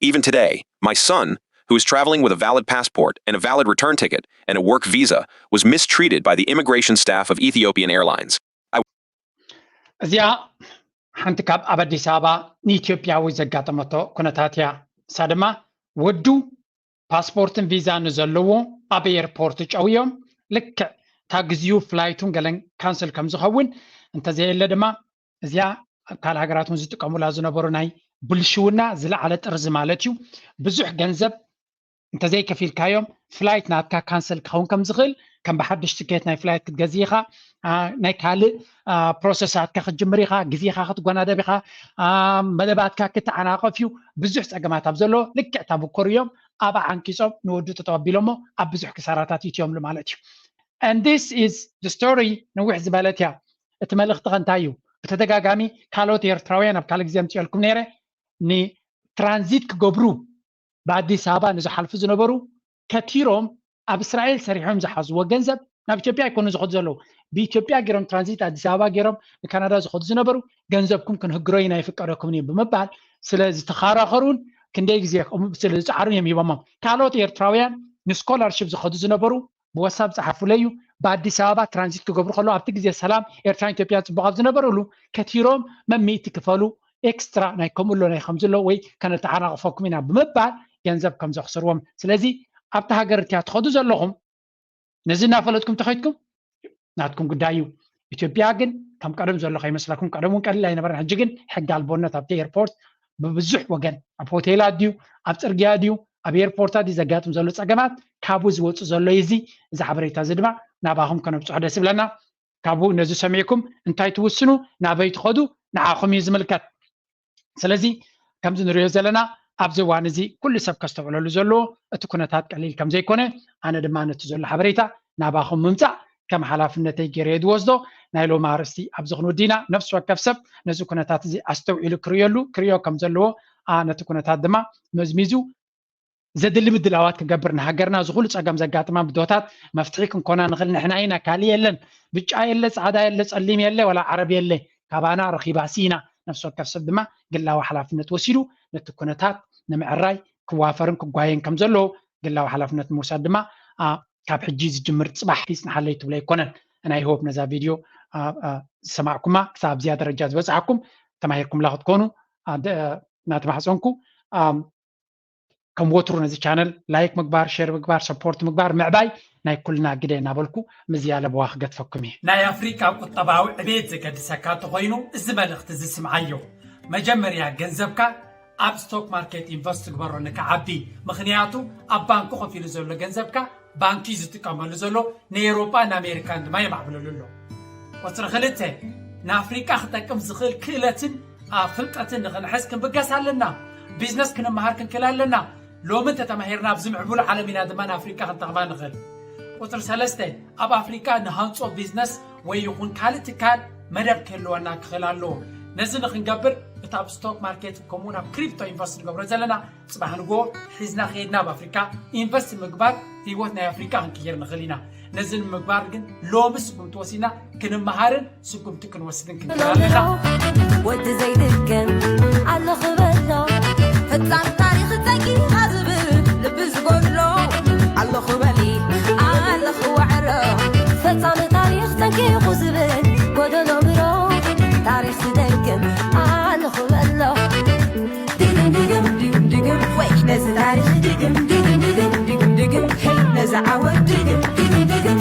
Even today, my son, who is traveling with a valid passport and a valid return ticket and a work visa, was mistreated by the immigration staff of Ethiopian Airlines. እዚኣ ሓንቲ ካብ ኣብ ኣዲስ ኣበባ ንኢትዮጵያዊ ዘጋጠመቶ ኩነታት እያ። እሳ ድማ ወዱ ፓስፖርትን ቪዛን ንዘለዎ ኣብ ኤርፖርት ጨውዮም ልክዕ እታ ግዜኡ ፍላይቱን ገለን ካንስል ከም ዝኸውን እንተዘየለ ድማ እዚኣ ኣብ ካልእ ሃገራት እውን ዝጥቀሙላ ዝነበሩ ናይ ብልሽውና ዝለዓለ ጥርዚ ማለት እዩ። ብዙሕ ገንዘብ እንተዘይከፊልካዮም ፍላይት ናትካ ካንስል ክኸውን ከም ዝኽእል ከም ብሓድሽ ትኬት ናይ ፍላይት ክትገዝእ ኢኻ ናይ ካልእ ፕሮሰሳትካ ክትጅምር ኢኻ ግዜኻ ክትጎናደብ ኢኻ መደባትካ ክትዓናቐፍ እዩ ብዙሕ ፀገማት ኣብ ዘሎ ልክዕ ታብኮር እዮም ኣብ ዓንቂፆም ንወዱ ተጠቢሎሞ ኣብ ብዙሕ ክሳራታት ይትዮምሉ ማለት እዩ and this is the story ነዊሕ ዝበለት እያ እቲ መልእኽትኸ እንታይ እዩ ብተደጋጋሚ ካልኦት ኤርትራውያን ኣብ ካልእ ግዜ ኣምፅኦልኩም ነይረ ንትራንዚት ክገብሩ ብኣዲስ ኣበባ ንዝሓልፉ ዝነበሩ ከቲሮም ኣብ እስራኤል ሰሪሖም ዝሓዝዎ ገንዘብ ናብ ኢትዮጵያ ኣይኮኑ ዝኸዱ ዘለዉ ብኢትዮጵያ ገይሮም ትራንዚት ኣዲስ ኣበባ ገይሮም ንካናዳ ዝኸዱ ዝነበሩ ገንዘብኩም ክንህግሮ ኢና ይፍቀደኩም እዩ ብምባል ስለ ዝተኻራኸሩን ክንደይ ግዜ ከምኡ ስለ ዝፀዓሩን እዮም ሂቦሞም ካልኦት ኤርትራውያን ንስኮላርሽፕ ዝኸዱ ዝነበሩ ብወሳብ ፀሓፉለይ እዩ ብኣዲስ ኣበባ ትራንዚት ክገብሩ ከለዉ ኣብቲ ግዜ ሰላም ኤርትራን ኢትዮጵያን ጽቡቓት ዝነበሩሉ ከቲሮም መሚእቲ ክፈሉ ኤክስትራ ናይ ከምኡ ኣሎ ናይ ከምዚ ኣሎ ወይ ከነተዓናቕፈኩም ኢና ብምባል ገንዘብ ከም ዘኽስርዎም። ስለዚ ኣብቲ ሃገር እቲኣ ትኸዱ ዘለኹም ነዚ እናፈለጥኩም ተኸይድኩም ናትኩም ጉዳይ እዩ። ኢትዮጵያ ግን ከም ቀደም ዘሎ ከይመስለኩም። ቀደም እውን ቀሊል ኣይነበረን። ሕጂ ግን ሕጊ ኣልቦነት ኣብቲ ኤርፖርት ብብዙሕ ወገን ኣብ ሆቴላት ድዩ ኣብ ፅርግያ ድዩ ኣብ ኤርፖርታት ድዩ ዘጋጥም ዘሎ ፀገማት ካብኡ ዝወፁ ዘሎ እዩ። እዚ እዚ ሓበሬታ እዚ ድማ ናባኹም ከነብፅሖ ደስ ይብለና። ካብኡ ነዚ ሰሚዕኩም እንታይ ትውስኑ ናበይ ትኸዱ ንዓኹም እዩ ዝምልከት። ስለዚ ከምዚ ንሪኦ ዘለና ኣብዚ እዋን እዚ ኩሉ ሰብ ከስተውዕለሉ ዘለዎ እቲ ኩነታት ቀሊል ከም ዘይኮነ ኣነ ድማ ነቲ ዘሎ ሓበሬታ ናባኹም ምምፃእ ከም ሓላፍነተይ ገይረ እየ ዝወስዶ። ናይ ሎሚ ኣርእስቲ ኣብዚ ክንውዲ ኢና። ነፍሲ ወከፍ ሰብ ነዚ ኩነታት እዚ ኣስተውዒሉ ክርእየሉ ክርእዮ ከም ዘለዎ ነቲ ኩነታት ድማ መዝሚዙ ዘድሊ ምድላዋት ክገብር ንሃገርና ዝኹሉ ፀገም ዘጋጥማ ብዶታት መፍትሒ ክንኮና ንኽእል ንሕና ኢና ካልእ የለን። ብጫ የለ ፃዕዳ የለ ፀሊም የለ ወላ ዓረብ የለ ካባና ረኺባ ሲኢና። ነፍሲ ወከፍ ሰብ ድማ ግላዊ ሓላፍነት ወሲዱ ነቲ ኩነታት ንምዕራይ ክዋፈርን ክጓየን ከም ዘለዎ ግላዊ ሓላፍነት ንምውሳድ ድማ ካብ ሕጂ ዝጅምር ፅባሕ ይፅንሓለይ ትብሎ ኣይኮነን። ናይ ሆፕ ነዛ ቪድዮ ዝሰማዕኩማ ክሳብ ኣብዚኣ ደረጃ ዝበፅሓኩም ተማሂርኩምላ ክትኮኑ እናተማሕፀንኩ ከም ወትሩ ነዚ ቻነል ላይክ ምግባር ሸር ምግባር ሰፖርት ምግባር ምዕባይ ናይ ኩልና ግደ እናበልኩ ምዝያለ ብዋ ክገድፈኩም እየ። ናይ ኣፍሪቃ ቁጠባዊ ዕቤት ዘገድሰካ እንተኾይኑ እዚ መልእኽቲ እዚ ስምዓዮ። መጀመርያ ገንዘብካ ኣብ ስቶክ ማርኬት ኢንቨስት ግበሮ ንክዓቢ። ምኽንያቱ ኣብ ባንኪ ኮፍ ኢሉ ዘሎ ገንዘብካ ባንኪ እዩ ዝጥቀመሉ ዘሎ፣ ንኤውሮጳ ንኣሜሪካን ድማ የማዕብለሉ ኣሎ። ቁፅሪ ክልተ ንኣፍሪቃ ክጠቅም ዝኽእል ክእለትን ፍልጠትን ንኽንሕዝ ክንብገስ ኣለና። ቢዝነስ ክንመሃር ክንክእል ኣለና። ሎሚ እንተተማሂርና ኣብዚ ምዕቡል ዓለም ኢና ድማ ንኣፍሪቃ ክንጠቕማ ንኽእል። ቁፅሪ ሰለስተ ኣብ ኣፍሪቃ ንሃንፆ ቢዝነስ ወይ ይኹን ካልእ ትካል መደብ ክህልወና ክኽእል ኣለዎ። ነዚ ንክንገብር እቲ ኣብ ስቶክ ማርኬት ከምኡውን ኣብ ክሪፕቶ ኢንቨስት ንገብሮ ዘለና ፅባሕ ንጎ ሒዝና ከይድና ኣብ ኣፍሪካ ኢንቨስት ምግባር ህይወት ናይ ኣፍሪካ ክንቅይር ንኽእል ኢና። ነዚ ንምግባር ግን ሎሚ ስጉምቲ ወሲድና ክንመሃርን ስጉምቲ ክንወስድን ክንክእል ኣለና። ወዲ ዘይድክም ኣለኹ በሎ ፈጻሚ ታሪኽ ጸጊኻ ዝብል ልቢ ዝጎድሎ ኣለኹ በሊ ኣለኹ ዋዕሮ ፈጻሚ ታሪኽ ጸጊኹ ዝብል ጎደሎ ምሮ ታሪኽ ዝደግም ኣለኹ በሎ ድግም ድግም ድግም ድግም ወይ ነዚ ታሪኽ ድግም ድግም ድግም ድግም ድግም ሄይ ነዚ ዓወት ድግም ድግም ድግም